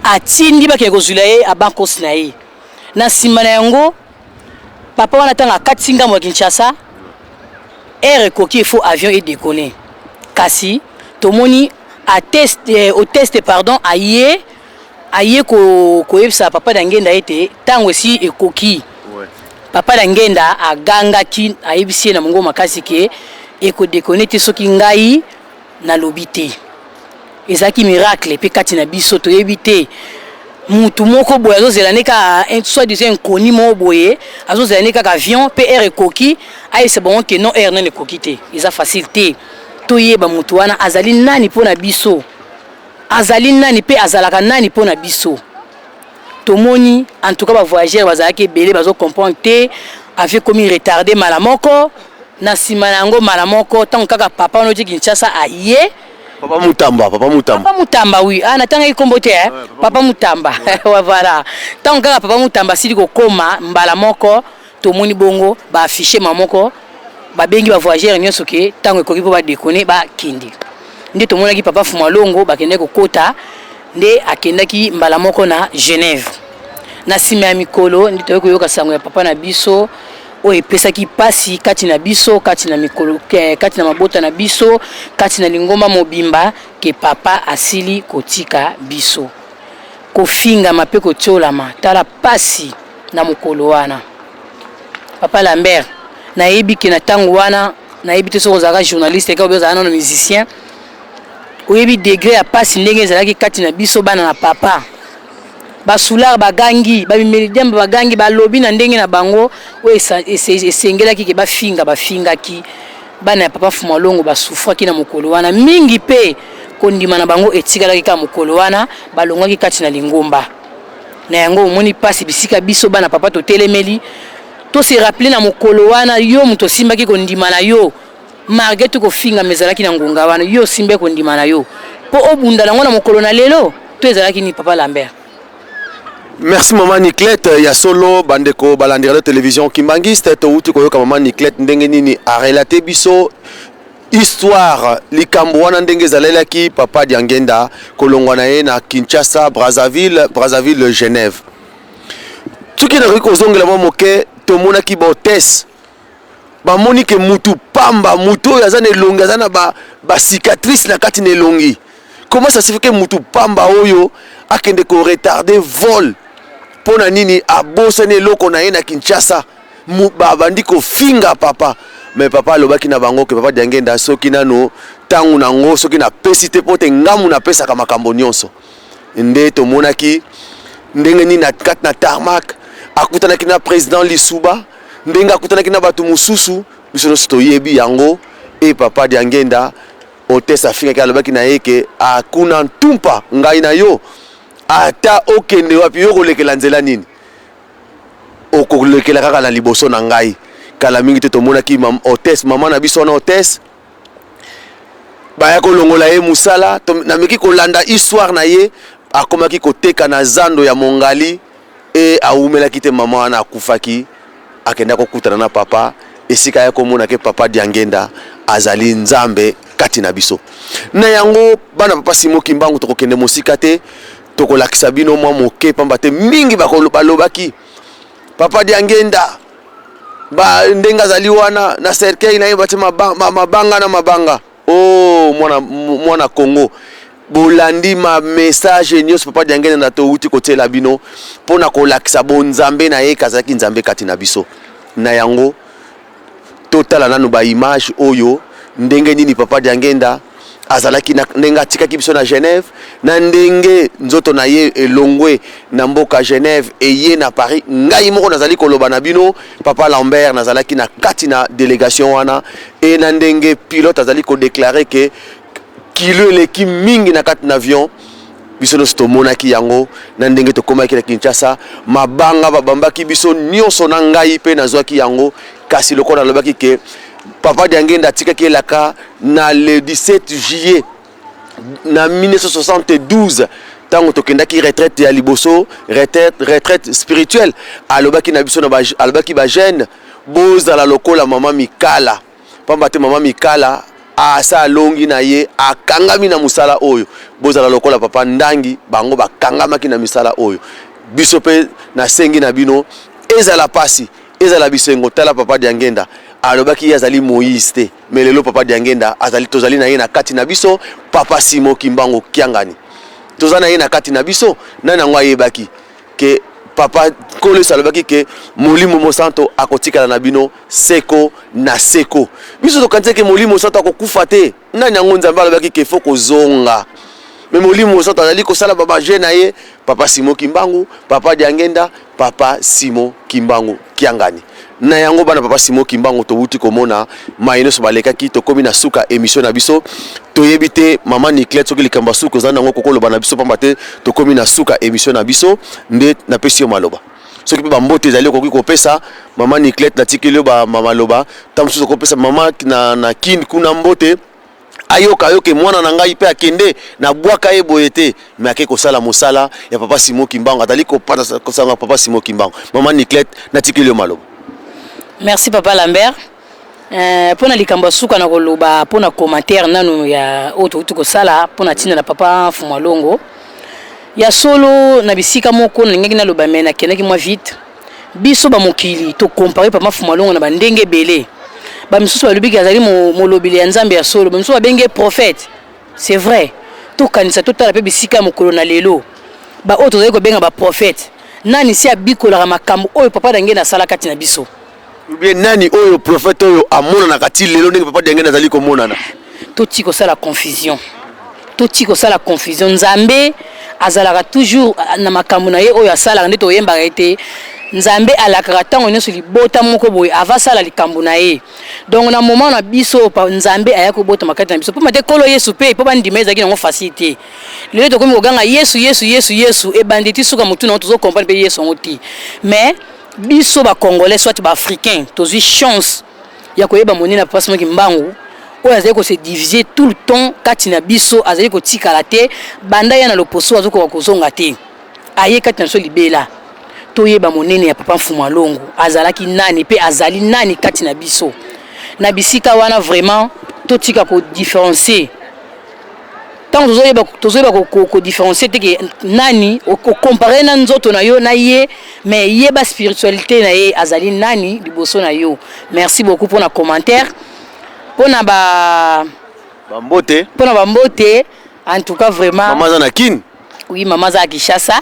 [SPEAKER 10] Atindi bakende kozwila ye abankosi na ye. Na nsima na yango, papa wana, ntango akatisi ngambo ya Kinshasa, aire ekoki, il faut avion edécolle. Kasi tomoni hôtesse, pardon, aye koyebisa papa Dangenda ete ntango esi ekoki. Papa Dangenda agangaki, ayebisi ye na mongo makasi ke ekodécoller te soki ngai nalobi te. Ezalaki miracle mpe kati na biso toyebi te. Mutu moko boye azozela nde kaka, soit disant inconnu moko boye, azozela nde kaka avion mpe aire ekoki, ayebisa bango ke non, aire nani ekoki te. Eza facile te toyeba mutu wana azali nani mpo na biso, azali nani mpe azalaka nani mpo na biso. Tomoni en tout cas bavoyageur bazalaki ebele, bazocomprendre te. Avion ekomi retardé mbala moko. Na nsima na yango, mbala moko, ntango kaka papa wana oti Kinshasa aye.
[SPEAKER 1] Papa Mutamba, papa Mutamba.
[SPEAKER 10] Papa Mutamba, oui. Ah, natangaki kombo te, eh? Papa Mutamba, ouais, voilà. Ntango kaka papa Mutamba asili kokóma, mbala moko tomoni bongo baaffiche ma moko, babengi bavoyageur nyonso ke ntango ekoki mpo badécoller, bakende. Nde tomonaki papa Fumalongo bakendaki kokota, nde akendaki mbala moko na Genève. Na nsima ya mikolo nde toyei koyoka sango ya papa na biso oyo epesaki mpasi kati na biso, kati na mikolo, kati na mabota na biso, kati na lingomba mobimba, ke papa asili kotika biso. Kofingama mpe kotiolama, tala pasi na mokolo wana. Papa Lambert, nayebi ke na ntango wana, nayebi te soki ozalaka journaliste eka obi ozalaka nano musicien, oyebi degré ya pasi ndenge ezalaki kati na biso bana na papa. Basoûlards bagangi, bamimeli diamba bagangi, balobi na ndenge na bango oyo esengelaki ke bafinga, bafingaki. Bana ya papa Fumalongo basouffraki na mokolo wana mingi, mpe kondima na bango etikalaki kaka mokolo wana, balongwaki kati na lingomba. Na yango omoni mpasi bisika biso bana papa totelemeli. Tose rappeler na mokolo wana, yo moto osimbaki kondima na yo malgré to kofingama ezalaki na ngonga wana, yo osimbaki kondima na yo mpo obunda nango na mokolo na lelo to ezalaki nini, papa Lambert?
[SPEAKER 1] Merci, mama Niclette. Ya solo, bandeko balandi radio télévision Kimbangiste, touti koyoka mama Niclette ndenge nini arelater biso histoire, likambo wana ndenge ezalelaki papa Diangenda kolongwa na ye na Kinshasa, Brazzaville, Brazzaville, Genève. Soki nakoki kozongela mwa moke, tomonaki bahôtesse bamoni ke mutu pamba, mutu oyo aza na elongi, aza na bacicatrice ba na kati na elongi, comment ça se fait ke mutu pamba oyo akende koretarder vol? Mpo na nini? Abosani eloko na ye na Kinshasa. Babandi kofinga papa, mais papa alobaki na bango ke papa Diangenda soki nano Ntango na yango soki napesi te, mpo te ngamu napesaka makambo nyonso. Nde tomonaki ndenge nini na kati na tarmac akutanaki na president Lisuba, ndenge akutanaki na bato mosusu, biso nyonso toyebi yango. E papa Diangenda hotesse afingaki, alobaki na ye ke akuna ntumpa ngai na yo, ata okende wapi yo kolekela nzela nini, okolekela kaka na liboso na ngai. Kala mingi te tomonaki hotesse, mama na biso wana hotesse, baya kolongola ye mosala. Nameki kolanda histoire na ye, akomaki koteka na zando ya Mongali e awumelaki te, mama wana akufaki. Akenda kokutana na papa esika ya komona ke papa Diangenda azali Nzambe kati na biso. Na yango bana papa Simon Kimbangu, tokokende mosika te, tokolakisa bino mwa moke, pamba te mingi balobaki papa Diangenda ba ndenge azali wana na cercueil na ye batie mabanga na mabanga. Oh, mwana, mwana Congo, bolandi ma message nyonso papa Diangenda na towuti kotiela bino mpo na kolakisa bonzambe na ye, kazalaki Nzambe kati na biso. Na yango totala nanu ba image oyo ndenge nini papa Diangenda azalaki na ndenge atikaki biso na Genève, na ndenge nzoto na ye elongwe na mboka Genève eye na Paris. Ngai moko nazali koloba na bino, papa Lambert, nazalaki na kati na delegation wana, e na ndenge pilote azali kodeklare ke kilo eleki mingi na kati na avion. Biso nyonso tomonaki yango na ndenge tokomaki na Kinshasa, mabanga babambaki biso nyonso, na ngai mpe nazwaki yango. Kasi lokola nalobaki ke papa Diangenda atikaki elaka na le 17 juillet na 1972, ntango tokendaki retraite ya liboso, retraite, retraite spirituelle, alobaki na biso, na alobaki ba jeune, bozala lokola mama Mikala, pamba te mama Mikala asa alongi na ye, akangami na mosala oyo. Bozala lokola papa Ndangi, bango bakangamaki na misala oyo. Biso mpe nasengi na bino, ezala pasi ezala bisengo. Tala papa Diangenda alobaki ye azali Moïse te, mais lelo papa Diangenda azali, tozali na ye na kati na biso. Papa Simon Kimbangu Kiangani toza na ye na kati na biso. Nani yango ayebaki ke papa Nkolo Yesu alobaki ke Molimo Mosanto akotikala na bino seko na seko? Biso tokanisi ke Molimo Mosanto akokufa te. Nani yango Nzambe alobaki ke fo kozonga, me Molimo Mosanto azali kosala babaje na ye. Papa Simon Kimbangu, papa Diangenda, papa Simon Kimbangu Kiangani. Na yango bana papa Simon Kimbangu, towuti komona maye nyonso balekaki, tokomi na suka émission na biso. Toyebi te mama Niclette soki likambo ya suka oza nango kokoloba na biso, pamba te tokomi na suka émission na biso. Nde napesi yo maloba, soki mpe bambote ezali okoki kopesa mama Niclette, natikeli yo maloba. Ntango mosusu okopesa mama na Kin kuna mbote, ayoka ayoke mwana na ngai mpe akende nabwaka ye boye te, me ake kosala mosala ya papa Simon Kimbangu, azali kopanza kosanga papa Simon Kimbangu. Mama Niclette, natikeli yo maloba.
[SPEAKER 10] Merci papa Lambert. Mpo na likambo ya suka na koloba mpo na commentaire nanu ya oyo touti kosala mpo na ntina na papa Mfumu Alongo, ya solo na bisika moko nalingaki naloba, me nakendaki mwa vite. Biso bamokili tokompare papa Mfumu Alongo na bandenge ebele. Bamisusu balobiki azali molobeli ya Nzambe ya solo, bamisusu babenge prophète. C'est vrai, tokanisa, totala mpe bisika ya mokolo na lelo, baoyo tozali kobenga baprophète, nani si abikolaka makambo oyo papa Diangenda asala kati na biso?
[SPEAKER 1] Bien, nani oyo prophète oyo amonanaka ti lelo ndenge papa Diangenda azali komonana?
[SPEAKER 10] Toti kosala confusion, toti kosala confusion. Nzambe azalaka toujours na makambo na ye oyo asalaka. Nde toyembaka ete Nzambe alakaka ntango nyonso libota moko boye ava asala likambo na ye. Donc na moment na biso Nzambe aya kobotama kati na biso, mpo mate Nkolo Yesu mpe mpo bandima ezalaki nango facile te. Lelo tokomi koganga Yesu, Yesu, Yesu, Yesu, ebandi ti suka motu nango tozokomprendre mpe Yesu yango te. Mais biso bacongolais soit baafricain tozwi chance ya koyeba monene ya papa Simon Kimbangu oyo azali kose diviser tout le temps kati na biso, azali kotikala te banda ya na loposo, azokoka kozonga te, aye kati na biso libela. Toyeba monene ya papa Mfumu Alongo, azalaki nani mpe azali nani kati na biso. Na bisika wana vraiment totika kodifferencier. Ntango tozoyeba kodifferencier te ke nani okompare na nzoto na yo na ye, mais yeba spiritualité na ye, azali nani liboso na yo. Merci beaucoup mpona commentaire, mpona ba
[SPEAKER 1] bambote,
[SPEAKER 10] mpona bambote. En tout cas vraiment
[SPEAKER 1] mama aza na Kine.
[SPEAKER 10] Oui, mama aza ya Kinshasa,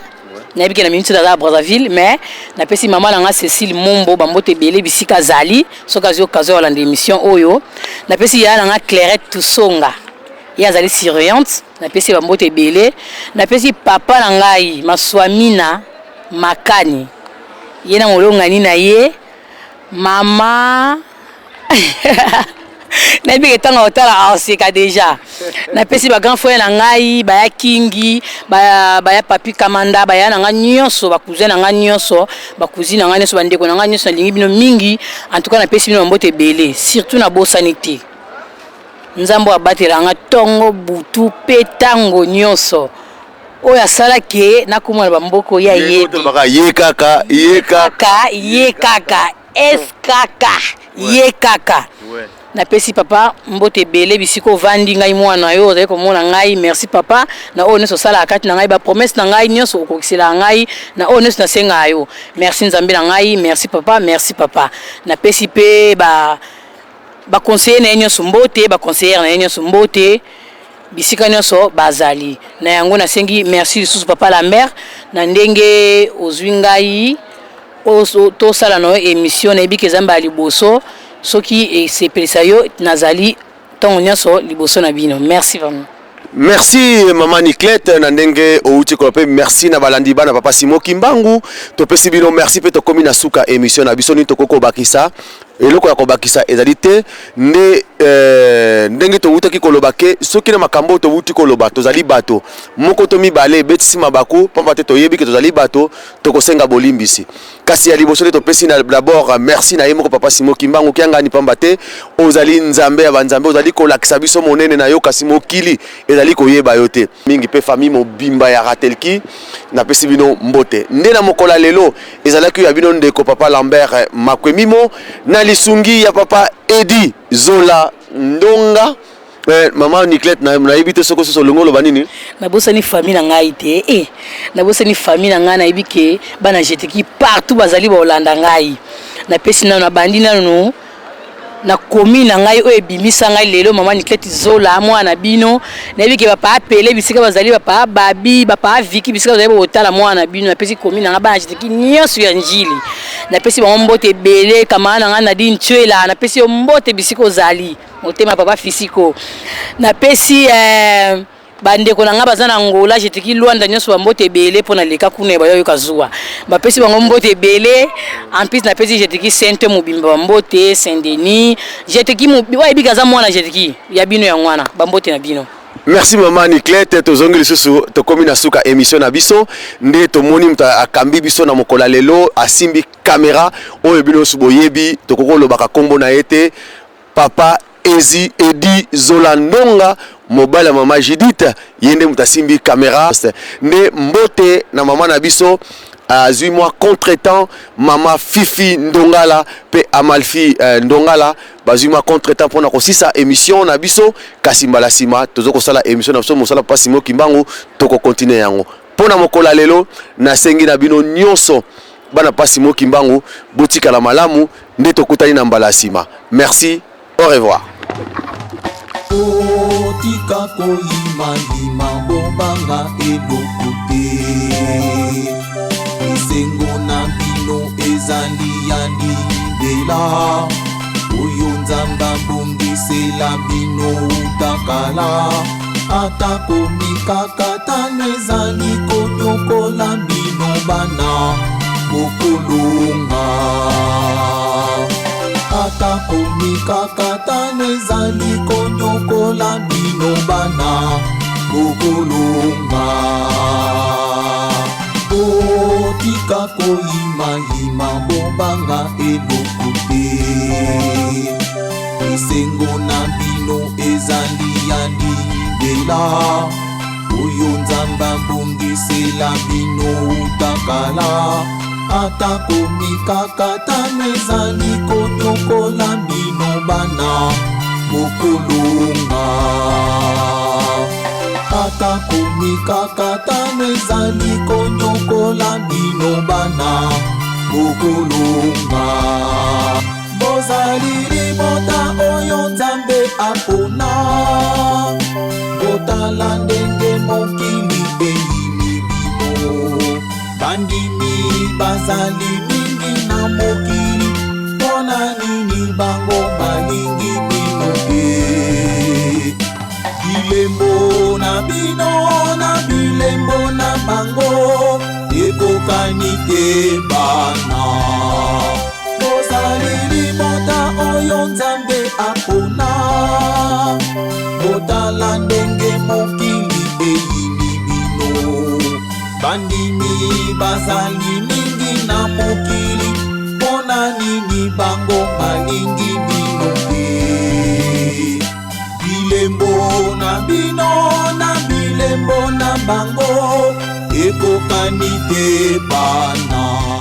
[SPEAKER 10] nayebi ke na minute aza ya Brazzaville, mais napesi mama na nga Cécile Mombo bambote ebele bisika azali, soki azwi occasion ya kolanda émission oyo. Napesi yaya na nga Clairette Tusonga. Ye azali surveillante, napesi ye bambote ebele. Napesi papa na ngai Maswamina Makani, ye na molongani na ye mama nayebi ke ntango akotala aseka deja. Napesi ba grand frère na ngai baya Kingi, baya, baya Papi Kamanda, baya na ngai nyonso, ba cousin na ngai nyonso, ba cousine na ngai nyonso, bandeko na ngai nyonso, nalingi bino mingi. En tout cas napesi bino bambote ebele, surtout nabosani te Nzambe oyo abatela nga tongo butu pe tango nyonso, oyo asala ke nakoma na bamboko ya yebi.
[SPEAKER 1] Ye kaka, ye
[SPEAKER 10] kaka, ye kaka, SKK, ye kaka. Napesi papa mbote ebele bisika ovandi, ngai mwana yo ozali komona ngai. Merci papa na oyo nyonso osalaka kati na ngai, ba promesse na ngai nyonso okokiselaka ngai, na oyo nyonso nasengaka yo. Merci Nzambe na ngai, merci papa, merci papa. Napesi pe ba ba conseiller na ye nyonso mbote, ba conseillère na ye nyonso mbote bisika nyonso bazali. Na yango nasengi merci lisusu papa Lambert na ndenge ozwi ngai tosala na yo émission. Nayebi ke eza mbala liboso, soki esepelisa yo, nazali ntongo nyonso liboso na bino. Merci vraiment.
[SPEAKER 1] Merci mama Niclette na ndenge outi koloba, mpe merci na balandi bana papa Simon Kimbangu. Topesi bino merci mpe tokomi na suka émission na biso. Nini tokoki kobakisa? Eloko ya kobakisa ezali te nde ndenge towutaki koloba ke soki na makambo oyo towuti koloba tozali bato moko to mibale ebetisi mabaku, pamba te toyebi ke tozali bato, tokosenga bolimbisi. Kasi ya liboso nde topesi na d'abord merci na ye moko papa Simon Kimbangu Kiangani, pamba te ozali Nzambe ya banzambe, ozali kolakisa biso monene na yo, kasi mokili ezali koyeba yo te mingi. Mpe famille mobimba ya Ratelki, napesi bino mbote. Nde na mokolo ya lelo ezalaki ya bino ndeko papa Lambert Makwemimo na lisungi ya papa Edi Zola Ndonga. Mama Niclette, nayebi te soki osusu olingi oloba nini.
[SPEAKER 10] Nabosani famille na ngai te, nabosani famille na ngai. Nayebi ke bana jeteki partout bazali baolanda ngai. Napesi nano, nabandi nano na commune na ngai oyo ebimisa ngai lelo, mama Niclette Zola, mwana na bino. Nayebi ke bapa apele bisika bazali, bapa Babi, bapa Viki, bisika bazali bokotala mwana na bino. Napesi commune na ngai, bana jeteki nyonso ya Njili, napesi bango mbote ebele. Camarade na ngai Nadine Tshwela, napesi yo mbote bisika ozali, motema papa Fisiko. Napesi bandeko na ngai baza na Angola, jetiki Luanda nyonso bambote ebele mpo naleka kuna bayoyoka zuwa, bapesi bango mbote ebele. En plus napesi jetiki Sainte mobimba bambote, Saint Denis, jetiki oyebi aza mwana jetiki ya bino, yango wana bambote na bino.
[SPEAKER 1] Merci mama Niclette. Tozongi lisusu, tokomi na suka émission na biso. Nde tomoni moto akambi biso na mokolo ya lelo, asimbi caméra oyo bino nyonso boyebi, tokoki kolobaka nkombo na ye te, papa Ezi Edi Zola Ndonga, mobali ya mama Judith, ye nde moto asimbi caméra. Nde mbote na mama na biso azwi mwa contretemps, mama Fifi Ndongala mpe Amalfi Ndongala bazwi mwa contretemps mpona kosisa émission na biso, kasi mbala nsima tozo kosala émission na biso mosala papa Simon Kimbangu, tokokontinue yango. Mpo na mokolo ya lelo nasengi na bino nyonso bana papa Simon Kimbangu, botikala malamu, nde tokutani na mbala ya nsima. Merci, au revoir.
[SPEAKER 11] Otika koyimayima, bobanga eloko te. Esengo na bino ezali ya libela, oyo Nzambe abongisela bino uta kala. Atako mikakatano ezali konyokola bino bana, bokolonga. Atako mikakatano ezali konyokola bino bana, bokolonga. Botika koyimayima, bobanga eloko te. Esengo na bino ezali ya libela, oyo Nzambe abongisela bino uta kala. Atako mikakatano ezali konyokola bino bana, bokolonga. Atako mikakatano ezali konyokola bino bana, bokolonga. Bozali libota oyo Nzambe apona, botala ndenge mokili eyini bino. Bandimi bazali mingi na mokili, mpona nini bango balingi bino te? Bilembo na bino na bilembo na bango ekokani te bana. Bozali libota oyo Nzambe apona. Botala ndenge mokili eyini bino. Bandimi bazali mingi na mokili, mpo na nini bango balingi bino te? Bilembo na bino na bilembo na bango ekokani te bana.